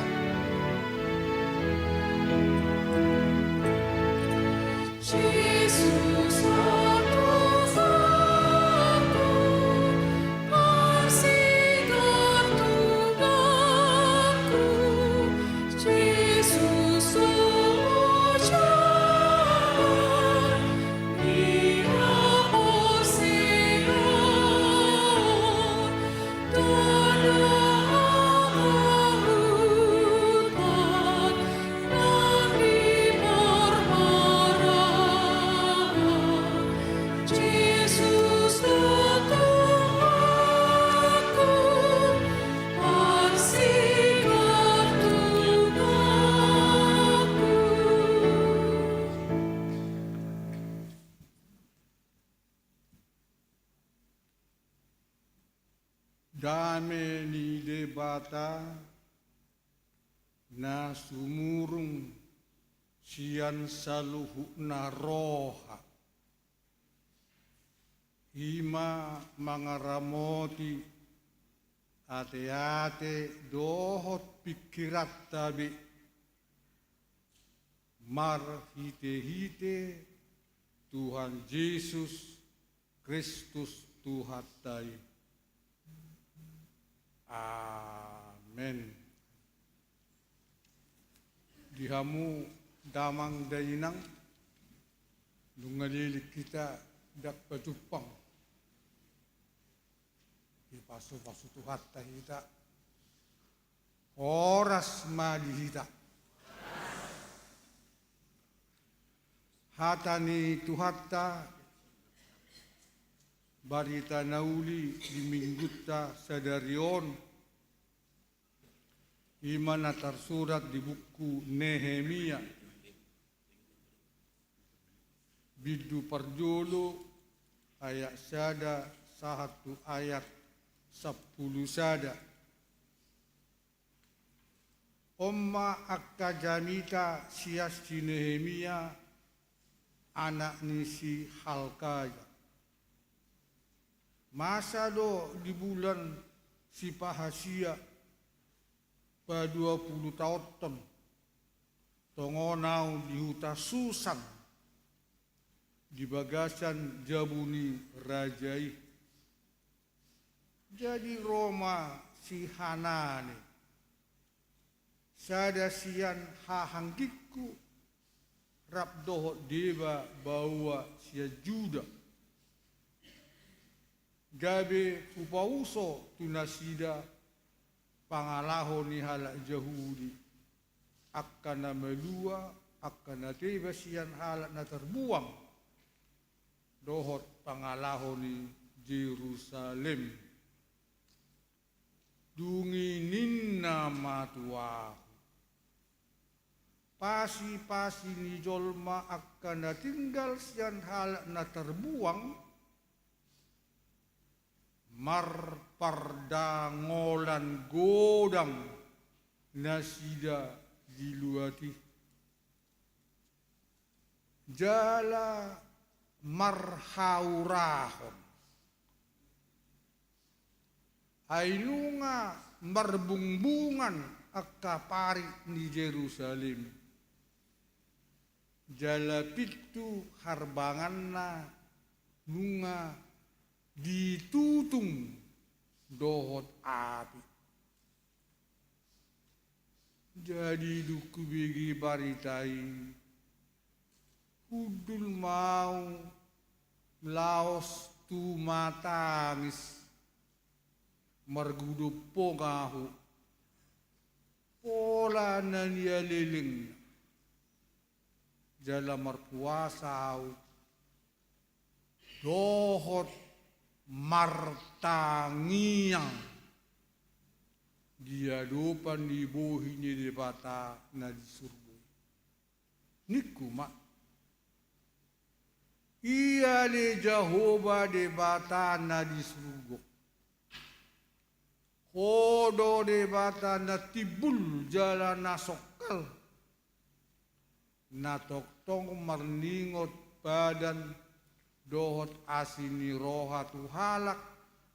Dame ni Debata na sumurung sian saluhutna roha, i ma mangaramoti ateate dohot pingkiranta be, marhitehite Tuhan Jesus Kristus Tuhanta i. Amen. Di hamu damang dainang, nunga leleng hita ndang pajumpang, dipasupasu Tuhanta hita. Horas ma di hita. Hata ni Tuhanta, barita na uli di Minggunta sadari on, i ma na tarsurat di buku Nehemia, bindu parjolo, ayat sada sahat tu ayat sampulu sada. On ma angka jamita sian si Nehemia, anak ni si Halkaya. Masa do di bulan sipahasia, paduapulutaonhon, tongon ahu di huta Susan, di bagasan jabu ni raja i. Jadi ro ma si Hanani, sada sian hahanggingku, rap dohot deba baoa sian Juda, gabe hupauso tu nasida pangalaho ni halak Jahudi, angka na malua, angka na teba sian halak na tarbuang, dohot pangalaho ni Jerusalem. Dung i ninna ma tu ahu: Pasipasi ni jolma angka na tinggal sian halak na tarbuang, marpardangolan godang nasida di luat i. Jala marhaurahon. Ai nunga marbungbungan angka parik ni Jerusalem, jala pintu harbanganna nunga ditutung dohot api. Jadi dung hubege barita i, hundul ma ahu laos tumatangis, margudompong ahu, pola na nialelengna. Jala marpuasa ahu dohot martangiang di adopan ni bohi ni Debata na di surgo i. Ningku ma: Ia ale Jahowa Debata na di surgo, Ho do Debata na timbul jala na songkal, na tongtong marningot padan dohot asi ni roha tu halak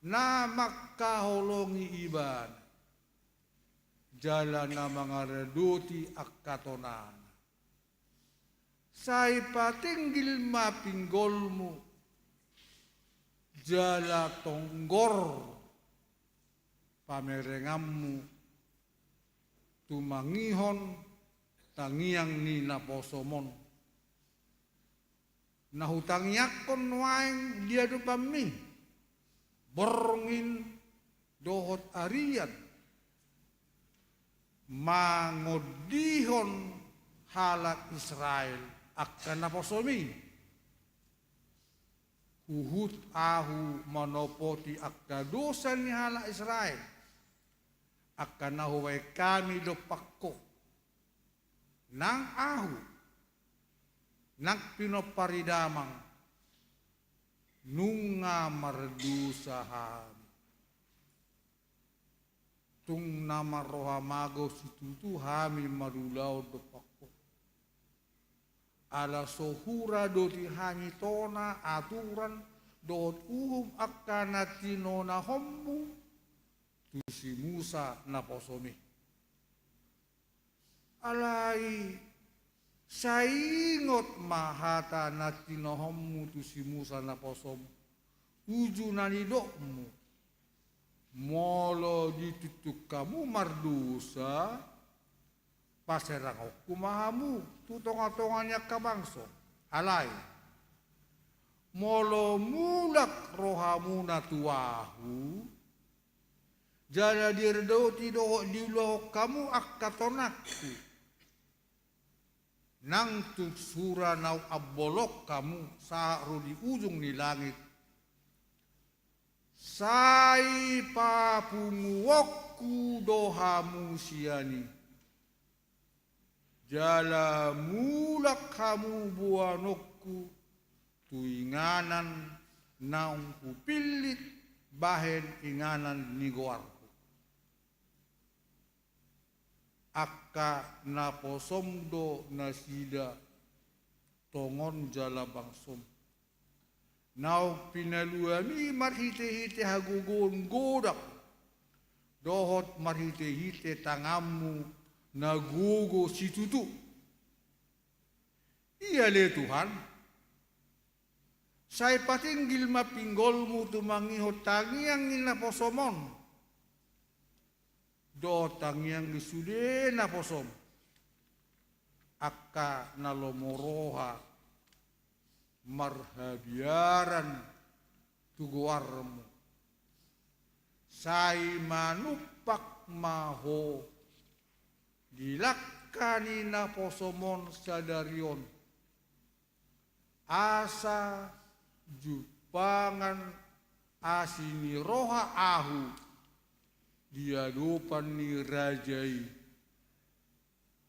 na mangkaholongi Ibana, jala na mangaradoti angka tonana. Sai patinggil ma pinggolmu, jala tonggor pamerenganmu, tumangihon tangiang ni naposom on, na hutangiangkon nuaeng di adopanmi, borngin dohot arian, mangondihon halak Israel angka naposom i. Huhut ahu manopoti angka dosa ni halak Israel, angka na hubaen hami dompak ho. Nang ahu, nang pinompar ni damang, nunga mardosa hami. Tung na marroha mago situtu hami marulaon dompak ho. Ala so huradoti hami tona aturan dohot uhum angka na tinonahonmu tu si Musa naposom i. Alai sai ingot ma hata na tinonahonmu tu si Musa naposom, uju na nidokmu: Molo dituntun hamu mardosa, paserangonku ma hamu tu tongatonga ni angka bangso. Alai molo mulak rohamuna tu ahu, jala diradoti dohot diulahon hamu angka tonangku, nang tung sura na huambolhon hamu sahat ro di ujung ni langit, sai papunguonku do hamu sian i, jala mulak hamu boanonku tu inganan naung hupillit bahen inganan ni goarhu. Angka naposom do nasida tongon jala bangsom, naung pinaluami marhitehite hagogoon godang dohot marhitehite tanganmu na gogo situtu. Ia ale Tuhan, sai patinggil ma pinggolmu tumangihon tangiang ni naposom on dohot tangiang ni sude naposom, angka na lomo roha marhabiaran tu goarmu. Sai manumpak ma ho di langka ni naposom on sadari on, asa jumpangan asi ni roha ahu di adopan ni raja i.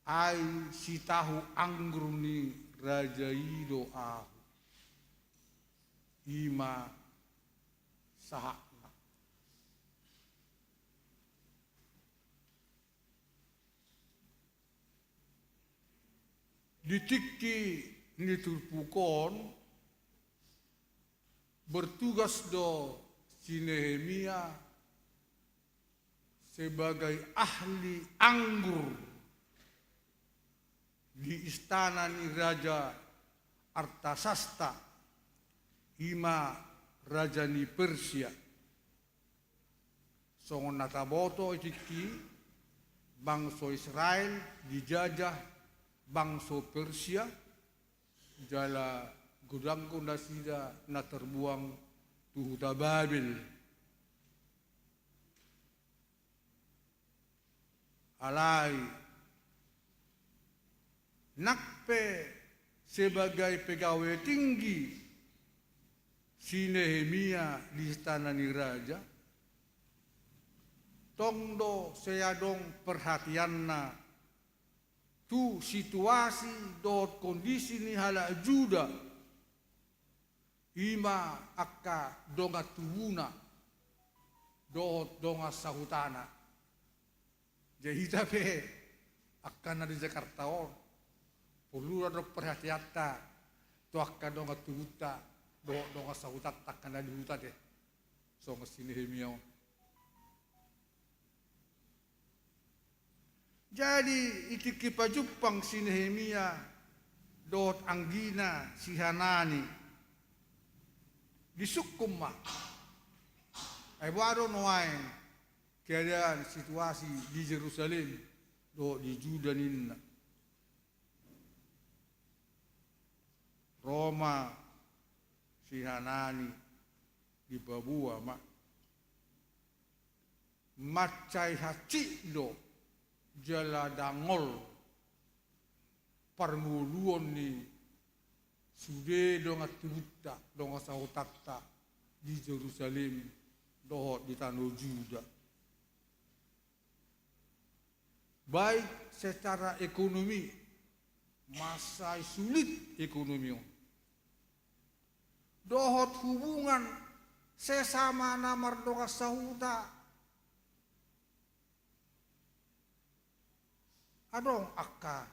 Ai sitahu anggur ni raja i do ahu. I ma sahatna. Di tingki ni turpuk on, bertugas do si Nehemia sebagai ahli anggur di istana ni Raja Artasasta, i ma raja ni Persia. Songon na taboto i tingki, bangso Israel dijajah bangso Persia, jala godang do nasida na tarbuang tu huta Babel. Alai nang pe sebagai pegawai tinggi si Nehemia di istana ni raja, tong do sai adong perhatianna tu situasi dohot kondisi ni halak Juda, i ma angka dongan tubuna dohot dongan sahutana. Jadi hita pe angka na di Jakarta on, porlu do adong perhatianta tu angka dongan tubunta dohot dongan sahutanta angka na di huta, ate. Songon si Nehemia on. Jadi i tingki pajumpang si Nehemia dohot anggina si Hanani, disungkun ma. Ai boha do nuaeng keadaan situasi di Jerusalem dohot di Juda ninna. Ro ma si Hanani, dipaboa ma. Mansai hansit do jala dangol parngoluon ni sude dongan tubunta, dongan sahutanta di Jerusalem dohot di tano Juda. Baik secara ekonomi, mansai sulit ekonomi on. Dohot hubungan sesama na mardongan sahuta, adong angka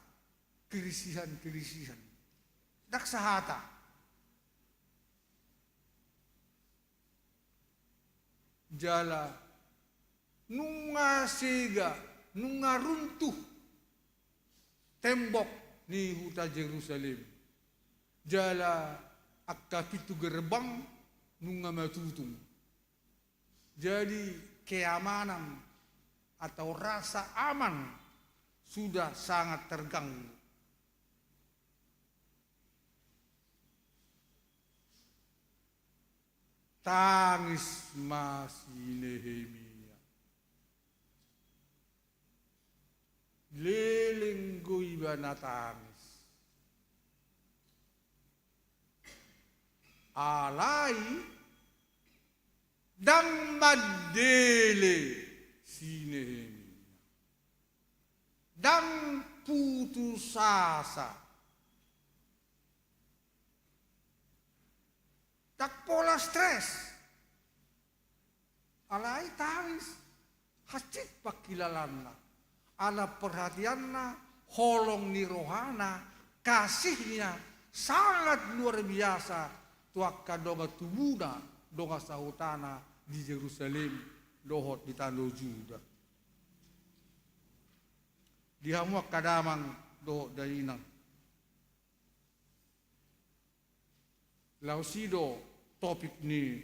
kirisihan-kirisihan. Ndang sahata. Jala nunga sega, nunga runtuh tembok ni huta Jerusalem. Jala angka pintu gerbang nunga matutung. Jadi keamanan atau rasa aman sudah sangat terganggu. Tangis ma si Nehemia. Leleng do ibana tangis. Alai ndang mandele si Nehemia. Ndang putus asa. Ndang pola stres. Alai tangis. Hansit pangkilalaanna. Ala perhatianna, holong ni rohana, kasihnya sangat luar biasa tu angka dongan tubuna, dongan sahutana di Jerusalem dohot di tano Juda. Di hamu angka damang dohot dainang. Laos i do topik ni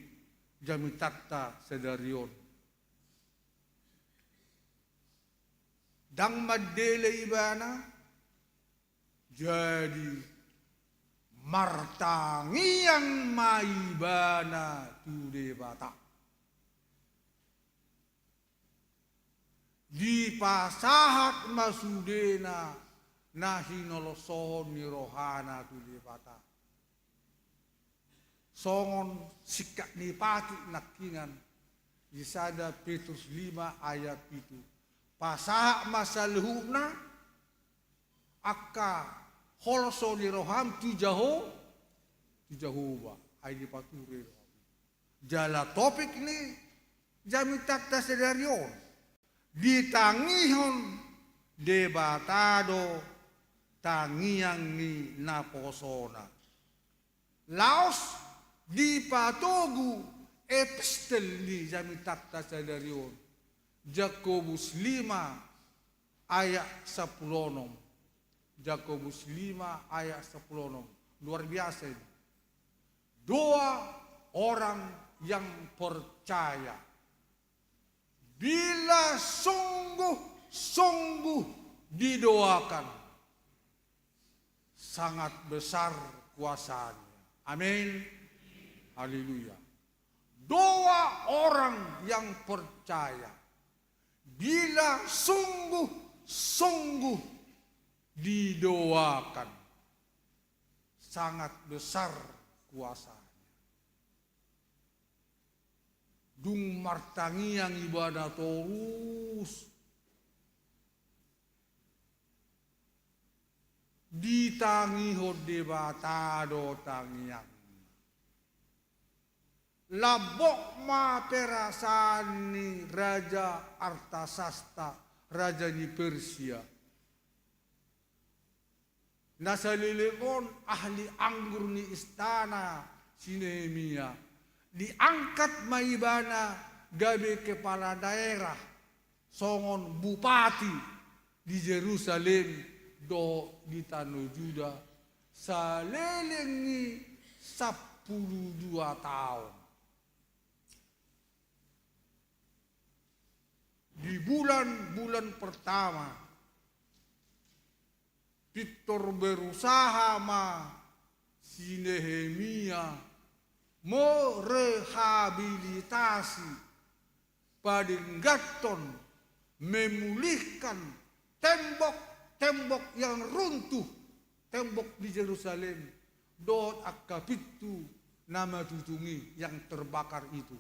jamitanta sadari on. Ndang mandele ibana, jadi martangiang ma ibana tu Debata. Dipasahat ma sudena na hinolosohon ni rohana tu Debata. Songon singkat ni patik nangkiningan di sada Petrus lima ayat pitu. Pasahat ma saluhutna angka holso ni roham tu Jaho-, tu Jahowa, ai dipature roham. Jala topik ni jamitanta sadari on, ditangihon Debata do tangiang ni naposona. Laos dipatogu epistel ni jamitanta sadari on, Jakobus lima ayat sampulu onom. Jakobus lima ayat sampulu onom. Luar biasa ini. Doa orang yang percaya, bila sungguh-sungguh didoakan, sangat besar kuasanya. Amin. Haleluya. Doa orang yang percaya, bila sungguh-sungguh didoakan, sangat besar kuasanya. Dung martangiang ibana torus, ditangihon Debata do tangiangna. Lambok ma perasaan ni Raja Artasasta, raja ni Persia. Na saleleng on ahli anggur ni istana si Nehemia. Diangkat ma ibana gabe kepala daerah, songon bupati di Jerusalem dohot di tano Juda, saleleng ni sampulu dua taon. Di bulan-bulan pertama, pintor berusaha ma si Nehemia merehabilitasi, padengganhon, memulihkan tembok-tembok yang runtuh, tembok di Jerusalem, dohot angka pintu na matutung i yang terbakar itu.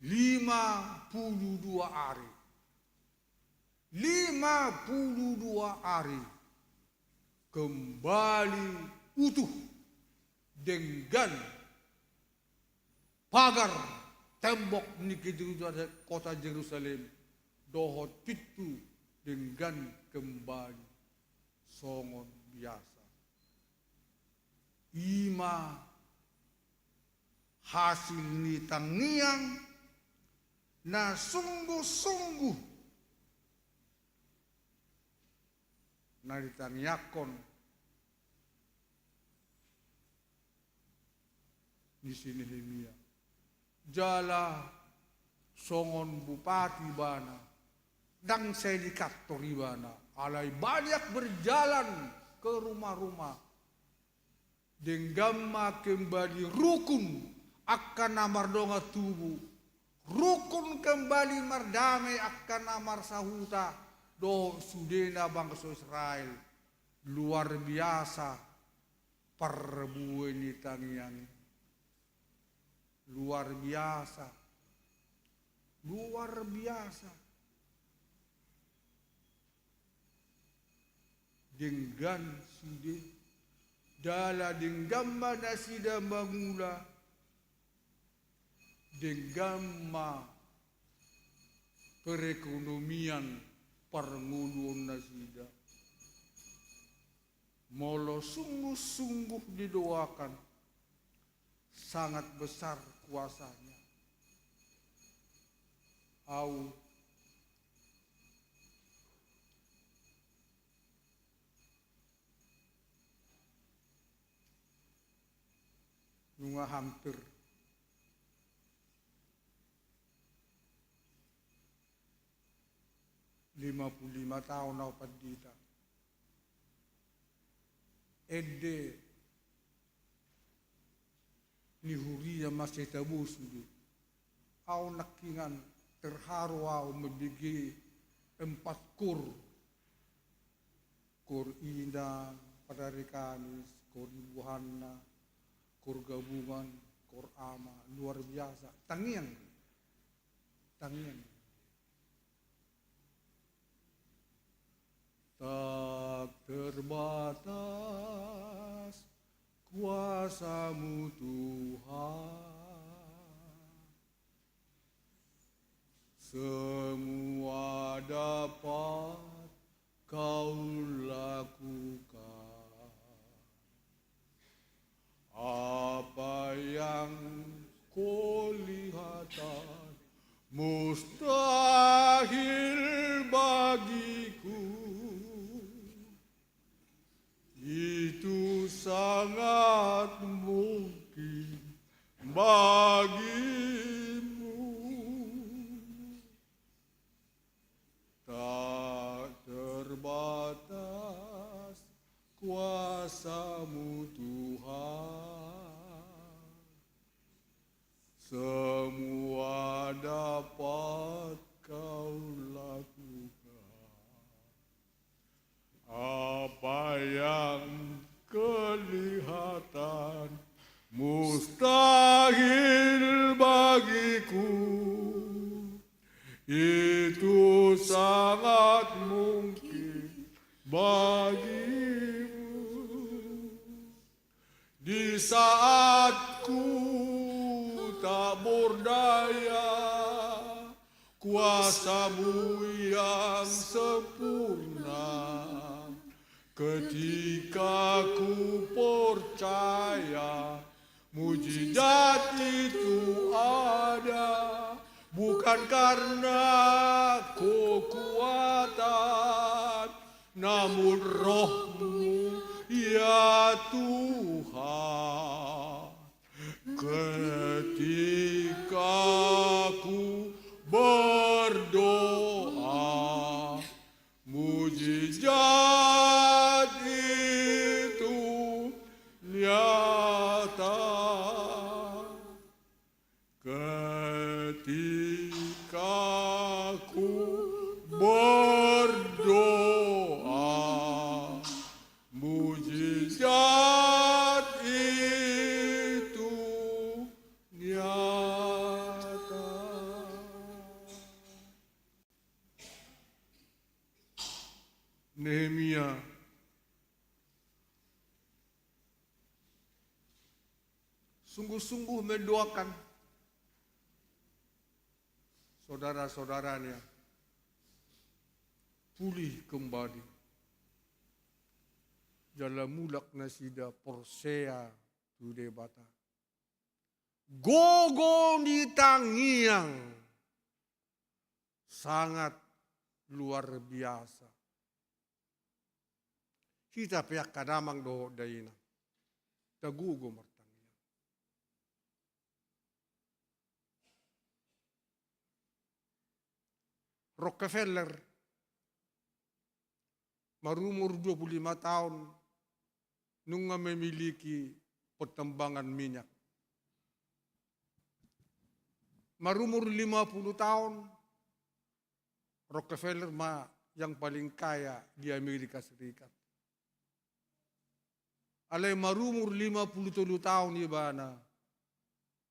Lima pulu dua ari. Lima pulu dua ari. Kembali utuh denggan pagar tembok ni kota Jerusalem dohot pintu denggan kembali songon biasa. I ma hasil ni tangiang na sungguh-sungguh na ditangiangkon ni si Nehemia. Jala songon bupati ibana, ndang sai di kantor ibana, alai banyak berjalan ke rumah-rumah. Denggan ma kembali rukun angka na mardongan tubu, rukun kembali mardame angka na marsahuta dohot sudena bangso Israel. Luar biasa parbue ni tangiang i. Luar biasa. Luar biasa. Denggan sude, jala denggan ma nasida mangula, denggan ma perekonomian parngoluon nasida. Molo sungguh-sungguh didoakan, sangat besar kuasanya. Au nunga hampir lima puluh lima taon au pandita. Ende ni huria masih tabosu do. Au nangkiningan terharu au mambege empat kur. Kur Inang, Padang Ari Kamis, kur Ibu Hanna, kur Gabungan, kur Ama, luar biasa. Tangiang. Tangiang. Tak terbatas kuasa-Mu, Tuhan. Semua dapat Kau lakukan. Apa yang kelihatan mustahil bagiku, itu sangat mungkin bagimu. Tak terbatas kuasa-Mu, Tuhan. Semua dapat Kau lakukan. Apa yang kelihatan mustahil bagiku, itu sangat mungkin bagimu. Di saat ku tak berdaya, kuasa-Mu yang sempurna. Ketika ku percaya mujizat itu ada, bukan karena kekuatan, namun Roh-Mu, ya Tuhan. Ketika ku berdoa, mujizat itu nyata. Ketika ku berdoa, mujizat itu nyata. Nehemia sungguh-sungguh mendoakan saudara-saudaranya pulih kembali. Jala mulak nasida porsea tu Debata. Gogo ni tangiang sangat luar biasa. Hita pe angka damang dohot dainang, tagogo martangiang. Rockefeller marumur dua puluh lima taon, nunga memiliki pertambangan minyak. Marumur lima puluh taon, Rockefeller ma yang paling kaya di Amerika Serikat. Alai marumur lima puluh tolu taon ibana,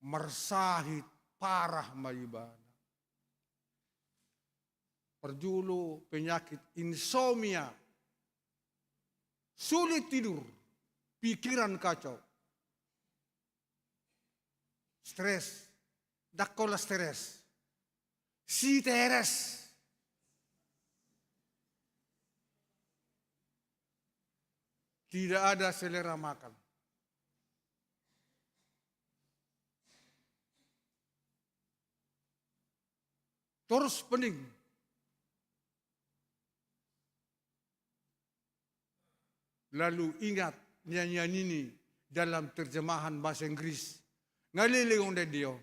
marsahit parah ma ibana. Parjolo penyakit insomnia, sulit tidur, pikiran kacau. Stres, ndang holan stres. Stres. Tidak ada selera makan. Torus pening. Lalu ingat, nian-nian ini dalam terjemahan bahasa Inggris. Nga leleng on dende on.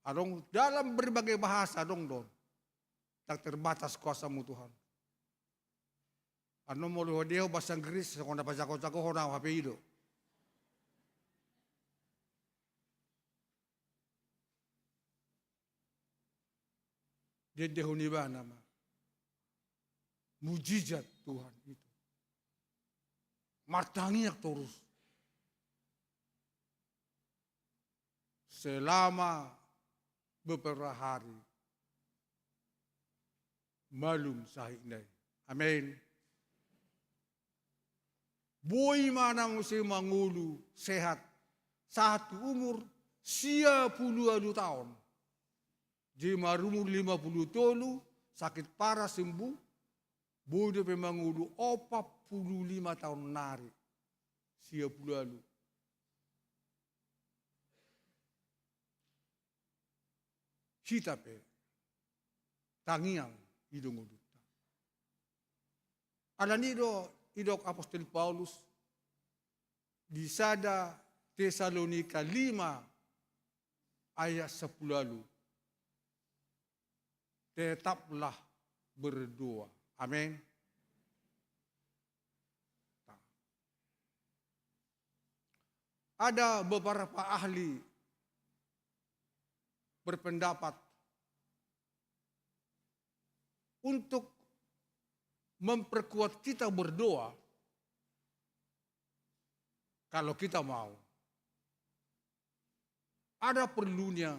Adong dalam berbagai bahasa, adong do on. Tak terbatas kuasa-Mu Tuhan. Annon molo huadehon bahasa Inggris, songon na pajago-jagohon au hape i do. Diendehon ibana ma mujizat Tuhan itu. Martangiang torus. Selama beberapa hari. Malum sahitna i. Amen. Boi ma na muse mangolu sehat. Sahat tu umur sia pulu ualu taon. Jadi marumur lima pulu tolu, sakit parah sembuh. Boi dope mangolu opat pulu lima taon nari. Sia pulu ualu. Hita pe tangiang i do ngolunta. Alani i do didok apostel Paulus di sada Tesalonika lima ayat sampulu ualu. Tetaplah berdoa. Amen. Ada beberapa ahli berpendapat untuk memperkuat kita berdoa, kalau kita mau, ada perlunya,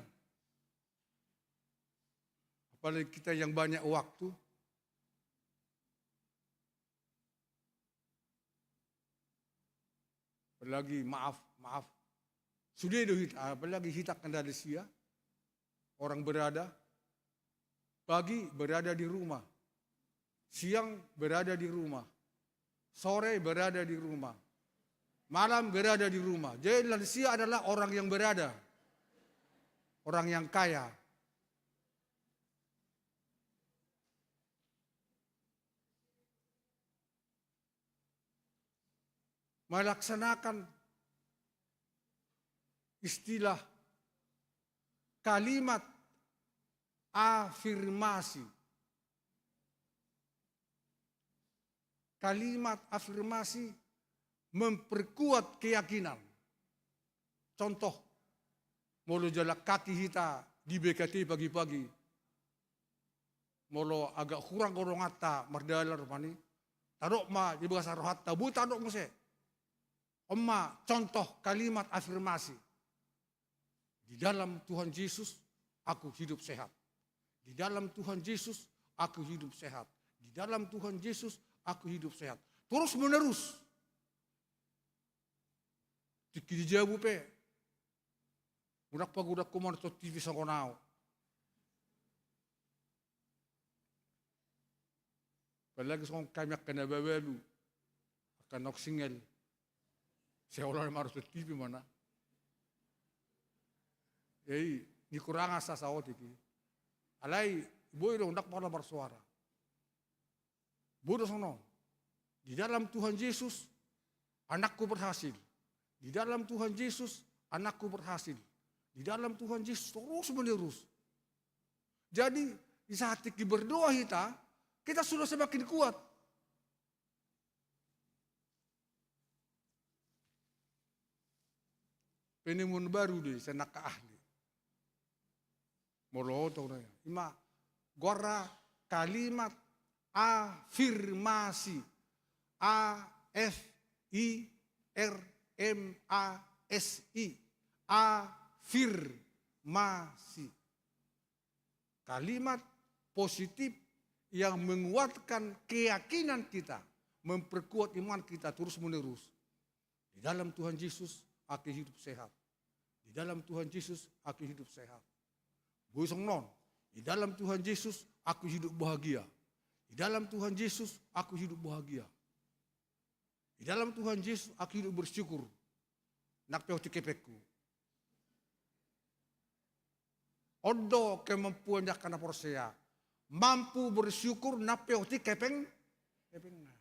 apalagi kita yang banyak waktu, apalagi, maaf, maaf, sude do hita, apalagi hita angka na lansia, orang berada, pagi berada di rumah, siang berada di rumah, sore berada di rumah, malam berada di rumah. Jadi lansia adalah orang yang berada, orang yang kaya. Melaksanakan istilah kalimat afirmasi. Kalimat afirmasi memperkuat keyakinan. Contoh, molo jalan kaki hita di B K T pagi-pagi, molo agak hurang godonganta mardalan rupani, tadok ma di bagasan rohanta, boi tadok muse. On ma contoh kalimat afirmasi. Di dalam Tuhan Yesus, aku hidup sehat. Di dalam Tuhan Yesus, aku hidup sehat. Di dalam Tuhan Yesus, aku hidup sehat. Terus menerus. Tingki di jabu pe, unang pagodangku ma nonton T V songon au. Apalagi songon hami angka na babalu, angka na single. Seolah marus T V mana. Jadi, dikurangi asa saotik i. Alai, boi do ndang pola marsuara. Boi do songon on. Di dalam Tuhan Yesus, anakku berhasil. Di dalam Tuhan Yesus, anakku berhasil. Di dalam Tuhan Yesus, terus menerus. Jadi, di saat kita berdoa kita, kita sudah semakin kuat. Penemuan baru do i, sian angka ahli. Molo oto na ya. Ima goarna kalimat afirmasi. A F I R M A S I. Afirmasi. Kalimat positif yang menguatkan keyakinan kita, memperkuat iman kita terus-menerus. Di dalam Tuhan Yesus, aku hidup sehat. Di dalam Tuhan Yesus, aku hidup sehat. Boi songon on. Di dalam Tuhan Yesus, aku hidup bahagia. Di dalam Tuhan Yesus, aku hidup bahagia. Di dalam Tuhan Yesus, aku hidup bersyukur. Nang pe otik hepengku. On do kemampuan ni angka na porsea. Mampu bersyukur nang pe otik hepeng, hepengna.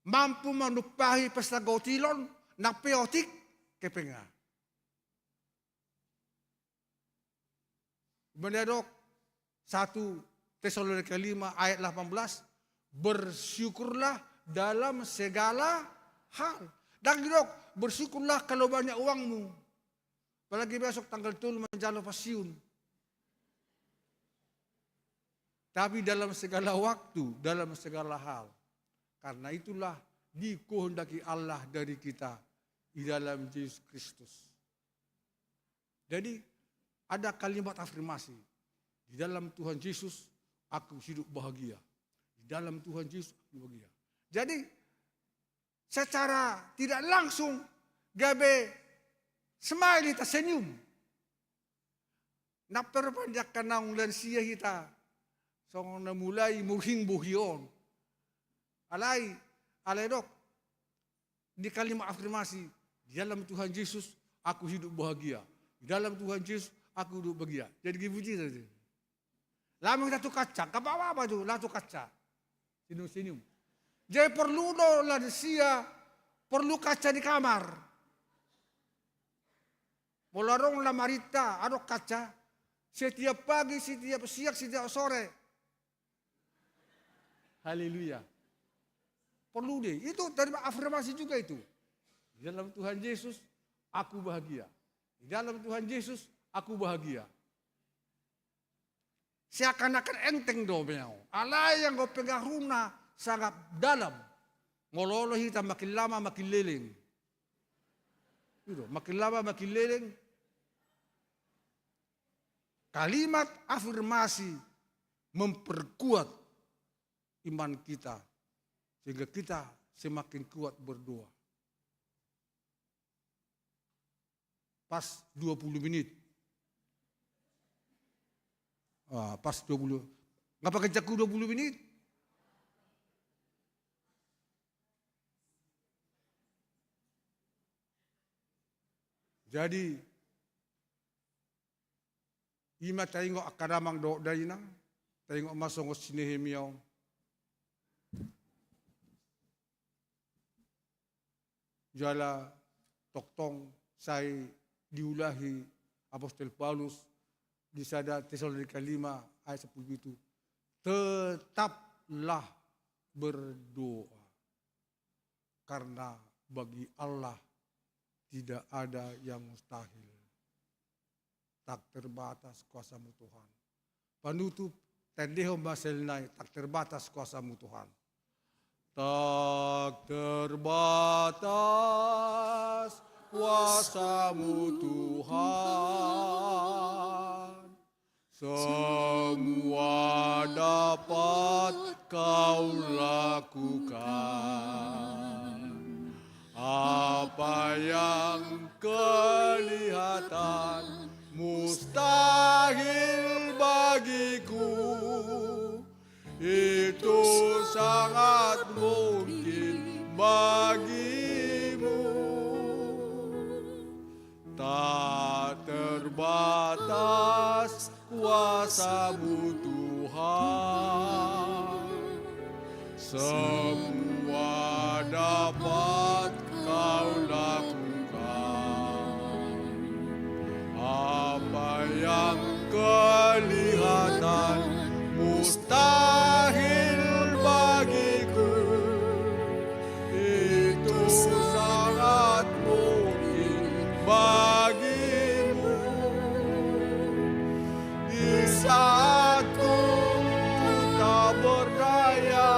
Mampu manumpahi pesta gotilon nang pe otik hepengna. Molo didok satu Tesalonika lima ayat delapan belas, "Bersyukurlah dalam segala hal." Ndang didok, "Bersyukurlah kalau banyak uangmu. Apalagi besok tanggal tolu manjalo pensiun." Tapi dalam segala waktu, dalam segala hal. Karena itulah dikehendaki Allah dari kita di dalam Yesus Kristus. Jadi, ada kalimat afirmasi. Di dalam Tuhan Yesus, aku hidup bahagia. Di dalam Tuhan Yesus, aku bahagia. Jadi, secara tidak langsung, gabe smile hita, senyum. Nang pe rupani angka naung lansia hita, songon na mulai murhing bohi on. Alai, alai didok, di kalimat afirmasi, "Di dalam Tuhan Yesus, aku hidup bahagia. Di dalam Tuhan Yesus, aku hidup bahagia." Jadi, dipuji tadi. Laho ma hita tu kaca, nggak apa-apa tu, laho tu kaca. Senyum-senyum. Jadi, perlu do lansia, perlu kaca di kamar. Molo adong lamarinta, adong kaca. Setiap pagi, setiap siang, setiap sore. Haleluya. Perlu deh. Itu tadi afirmasi juga itu. Di dalam Tuhan Yesus, aku bahagia. Di dalam Tuhan Yesus, aku bahagia. Seakan-akan enteng do muse. Alai anggo pengaruhna sangat dalam. Molo olo hita makin lama makin leleng. Itu, makin lama makin leleng. Kalimat afirmasi memperkuat iman kita, sehingga kita semakin kuat berdoa. Pas dua puluh menit. Ah, pas dua puluh. Nggak pakai jaku dua puluh menit? Jadi, ima taingot angka damang dohot dainang, taingot ma songon si Nehemia on. Jala tongtong sai diulahi apostel Paulus di sada Tesalonika lima ayat sampulu pitu. Tetaplah berdoa. Karena bagi Allah tidak ada yang mustahil. Tak terbatas kuasa-Mu, Tuhan. Panutup, tandehon ma selna i, tak terbatas kuasa-Mu, Tuhan. Tak terbatas kuasa-Mu, Tuhan. Semua dapat Kau lakukan. Apa yang kelihatan mustahil bagiku, itu sangat mungkin bagimu. Tak terbatas kuasa-Mu, Tuhan. Semua dapat Kau lakukan. Apa yang kelihatan mustahil bagiku, itu sangat mungkin bagimu. Di saat ku tak berdaya,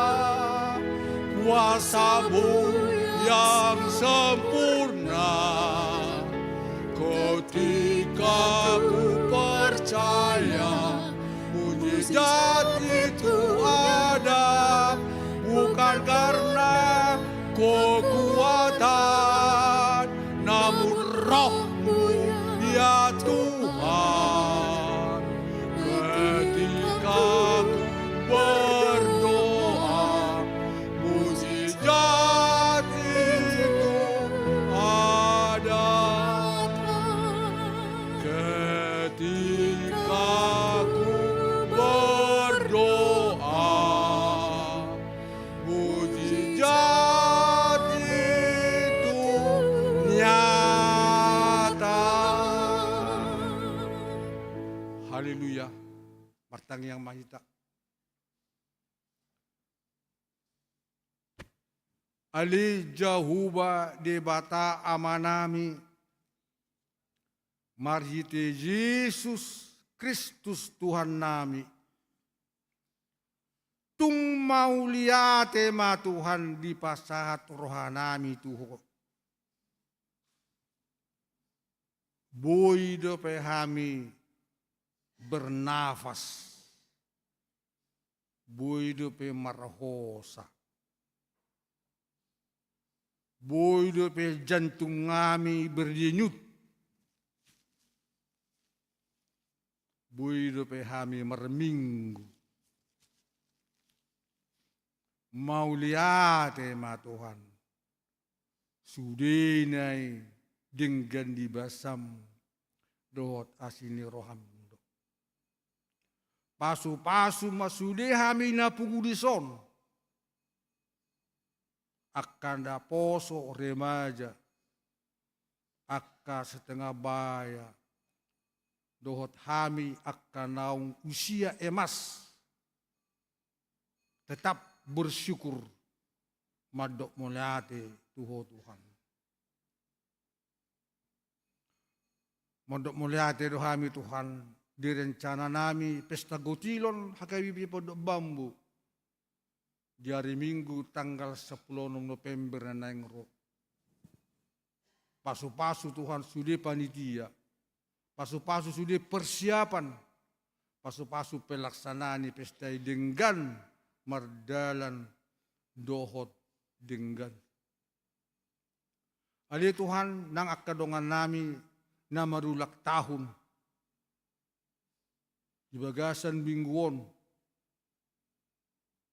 kuasa-Mu yang sempurna. Ketika ku percaya mujizat itu ada, bukan karena kekuatan, namun Roh-Mu, ya Tuhan. Ketika ku berdoa, mujizat itu ada. Ketika ku berdoa, mujizat itu nyata. Haleluya. Martangiang ma hita. Ale Jahowa Debata Amanami, marhite Jesus Kristus Tuhannami, tung mauliate ma Tuhan dipasahat rohanami tu Ho. Boi dope hami bernafas. Boi dope marhosa. Boi dope jantungngami berdenyut. Boi dope hami marminggu. Mauliate ma Tuhan. Sudena i denggan ni basam dohot asi ni roham do. Pasu-pasu ma sude hami na pungu dison. Angka na poso, remaja, angka setengah baya, dohot hami angka naung usia emas. Tetap bersyukur, mandok mauliate tu Ho Tuhan. Mandok mauliate do hami Tuhan, di rencana nami pesta gotilon H K B P Pondok Bambu di ari Minggu tanggal sampulu onom November na naeng ro. Pasu-pasu Tuhan sude panitia, pasu-pasu sude persiapan, pasu-pasu pelaksanaan ni pesta i denggan mardalan dohot denggan. Ale Tuhan, nang angka dongan nami na marulang tahun di bagasan minggu on,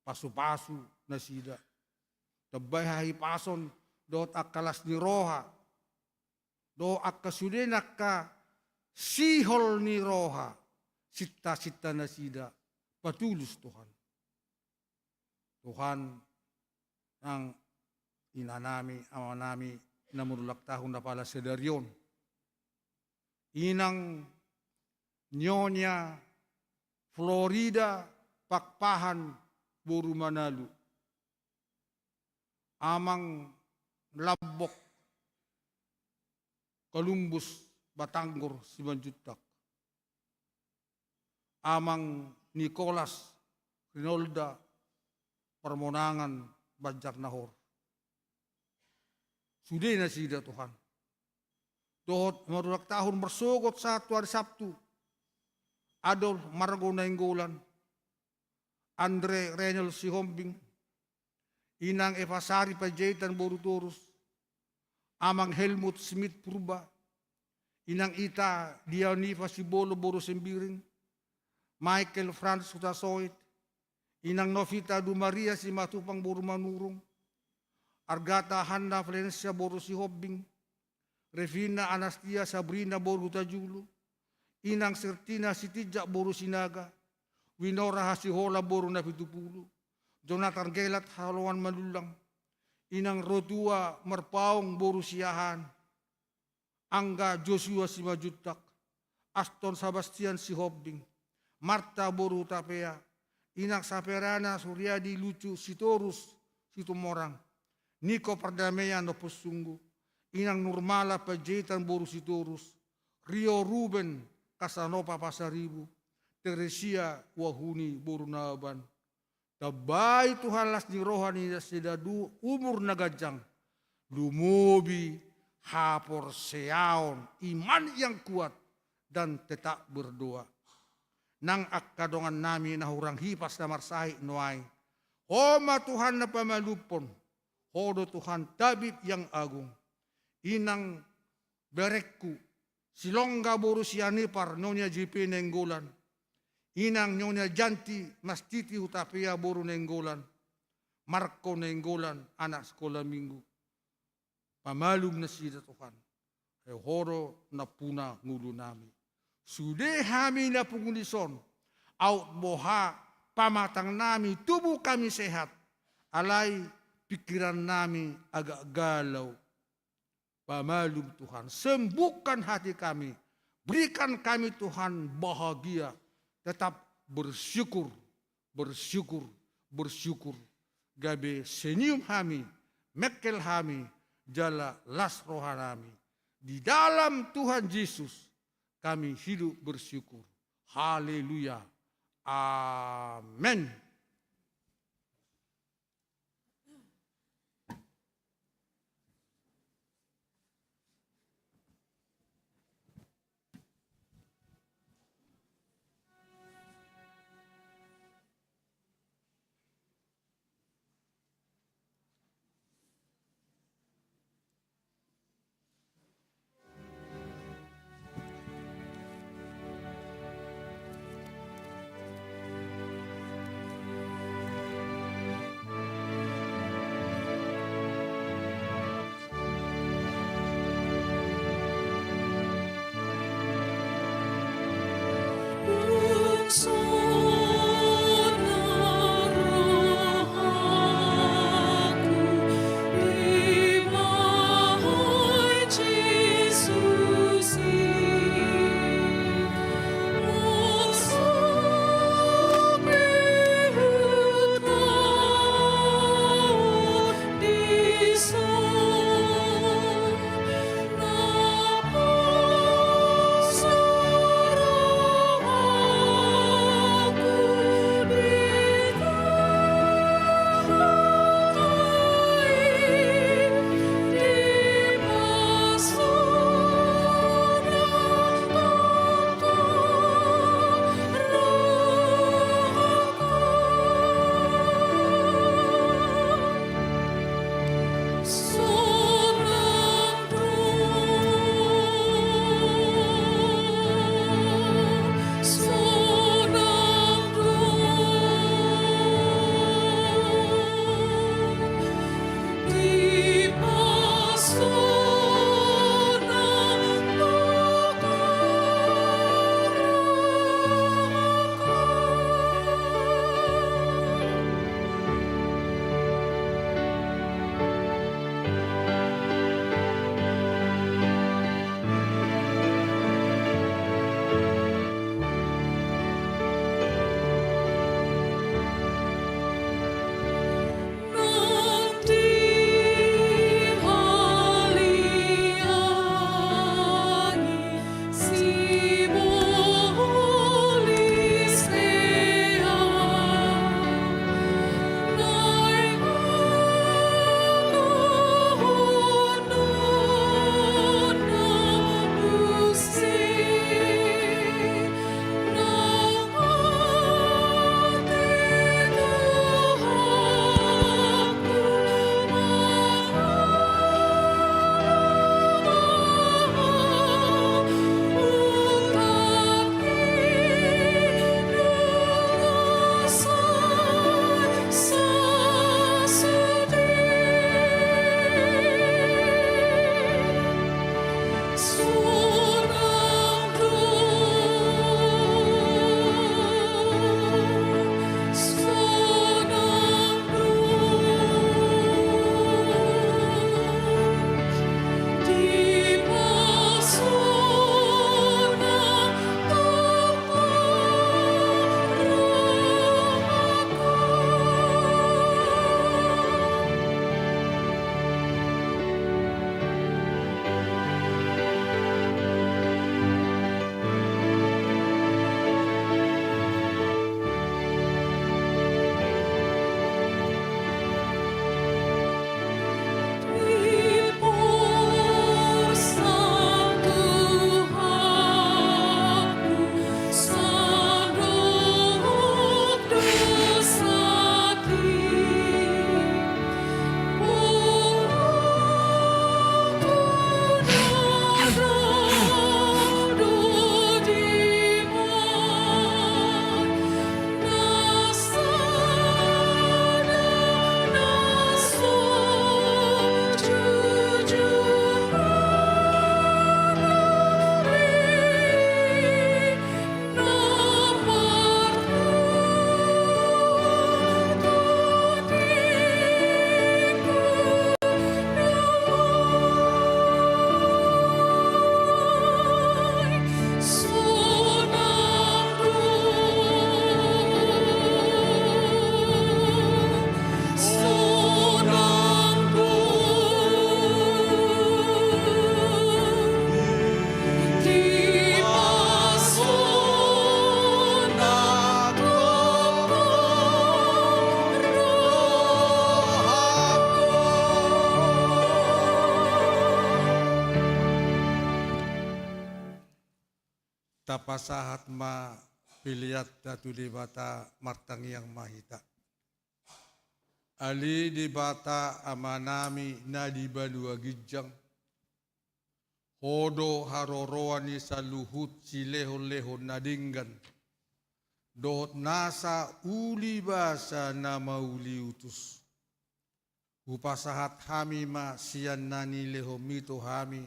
pasu-pasu nasida. Tambai hahipason dohot angka las ni roha, dohot angka sude na angka sihol ni roha, sinta-sinta nasida patulus Tuhan. Tuhan, nang inanami, amanami na marulang tahun apala sadari on, Inang Nyonya Florida Pakpahan boru Manalu, Amang Lambok Kalumbus Batanggor Simanjuntak, Amang Nikolas Rinolda Parmonangan Banjarnahor. Sude nasida Tuhan. Dohot marulang tahun marsogot sahat tu ari Sabtu, Adolf Margo Nainggolan, Andre Renel Sihombing, Inang Eva Sari Panjaitan boru Torus, Amang Helmut Smith Purba, Inang Ita Dianifa Sibolon boru Sembiring, Michael Franz Hutasoit, Inang Novita Dumaria Simatupang boru Manurung, Argata Hanna Valencia boru Sihombing, Revina Anastia Sabrina boru Hutajulu, Inang Sertina Sitinjak boru Sinaga, Winora Hasihola boru Napitupulu, Jonatan Gelat Haloan Manullang, Inang Rotua Marpaung boru Siahaan, Angga Joshua Simanjuntak, Aston Sabastian Sihombing, Marta boru Hutapea, Inang Saperana Suryadi Lucu Sitorus Situmorang, Niko Pardamaian Ompusunggu, Inang Nurmala Panjaitan boru Sitorus, Rio Ruben Kasanopa Pasaribu, Teresia Wahuni boru Nababan. Tambai Tuhan las ni roha ni nasida, umur na ganjang, lumobi haporseaon, iman yang kuat, dan tetap berdoa. Nang angka dongannami na hurang hipas na marsahit nuaeng, Ho ma Tuhan na pamalumhon, Ho do Tuhan tabib yang agung. Inang berengku, Silongga boru Sianipar, Nyonya J P Nainggolan, Inang Nyonya Janti Mastiti Hutapea boru Nainggolan, Marko Nainggolan, anak sekolah minggu. Pamalum nasida Tuhan. Ai Ho do nampuna ngolunami. Sude hami na pungu dison, aut boha pamatangnami, tubuh kami sehat, alai pingkirannami agak galau. Pamalum Tuhan, sembuhkan hati kami, berikan kami Tuhan bahagia, tetap bersyukur, bersyukur, bersyukur. Gabe senyum hami, mengkel hami, jala las rohanami. Di dalam Tuhan Yesus kami hidup bersyukur. Haleluya. Amen. Tapasahat ma peleanta tu Debata, martangiang ma hita. Ale Debata Amanami na di banua ginjang, Ho do haroroan ni saluhut silehonlehon na denggan dohot nasa ulibasa na mauliutus. Hupasahat hami ma sian na nilehonMi tu hami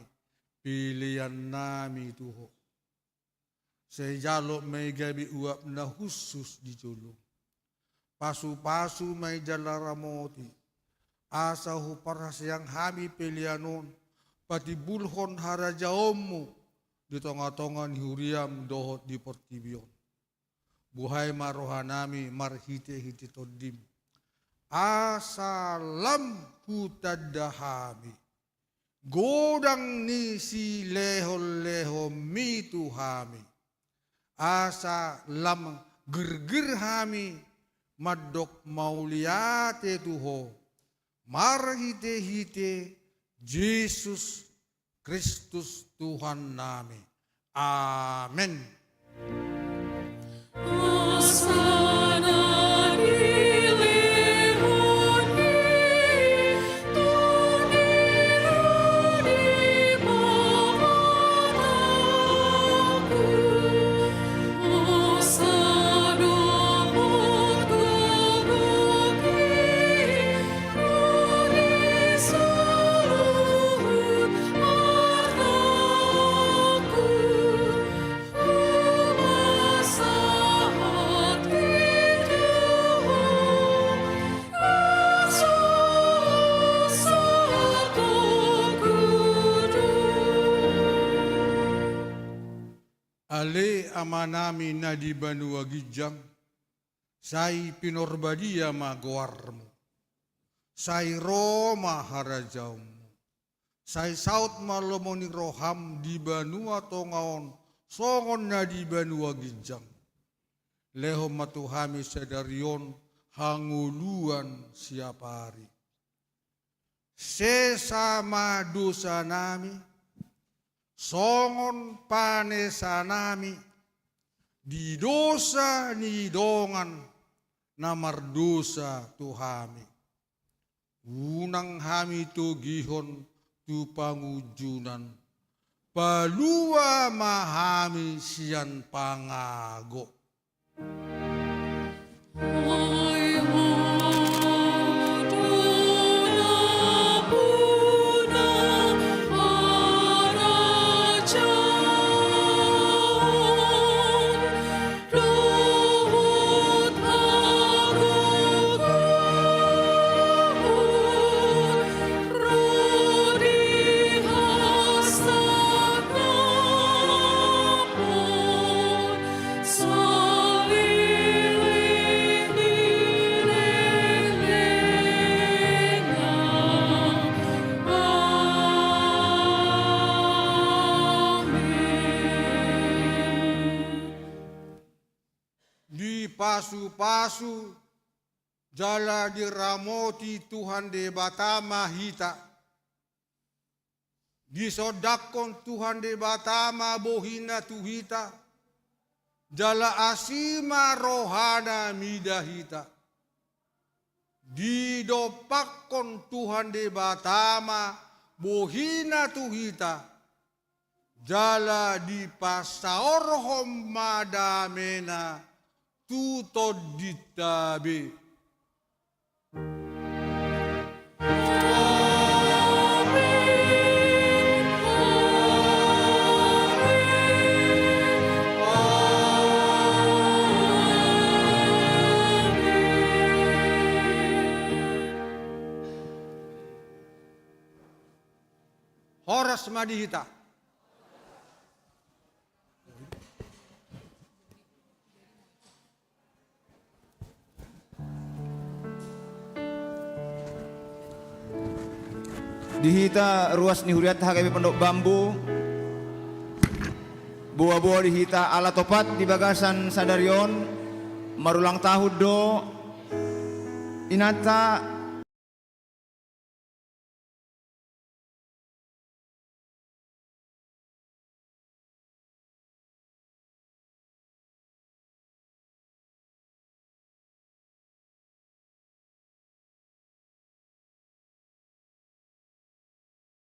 peleannami tu Ho. Sai jalo ma i gabe uap na hushus di jolo. Pasupasu ma i jala ramoti, asa huparhaseang hami pelean on patimbulhon harajaonMu di tongatonga ni huriaM dohot di portibi on. Buhai ma rohanami marhitehite TondiM, asa lam hutanda hami godang ni silehonlehonMi tu hami, asa lam girgir hami mandok mauliate tu Ho, marhitehite Jesus Kristus Tuhannami. Amen. Ale Amanami na di banua ginjang, sai pinarbadia ma goarMu. Sai ro ma harajaonMu. Sai saut ma lomo ni rohaM di banua tonga on songon na di banua ginjang. Lehon ma tu hami sadari on hangoluan siapari. Sesa ma dosanami songon panesanami di dosa ni dongan na mardosa tu hami. Unang hami togihon tu pangunjunan, palua ma hami sian pangago. Dipasupasu jala diramoti Tuhan Debata ma hita. Disondangkon Tuhan Debata ma bohiNa tu hita, jala asi ma rohaNa mida hita. Didompakkon Tuhan Debata ma bohiNa tu hita, jala dipasaorhon ma dameNa tu tondinta be. Horas ma di hita. Di hita ruas ni hurianta H K B Pondok Bambu, boaboa di hita ala topat di bagasan sadari on marulang tahun do inanta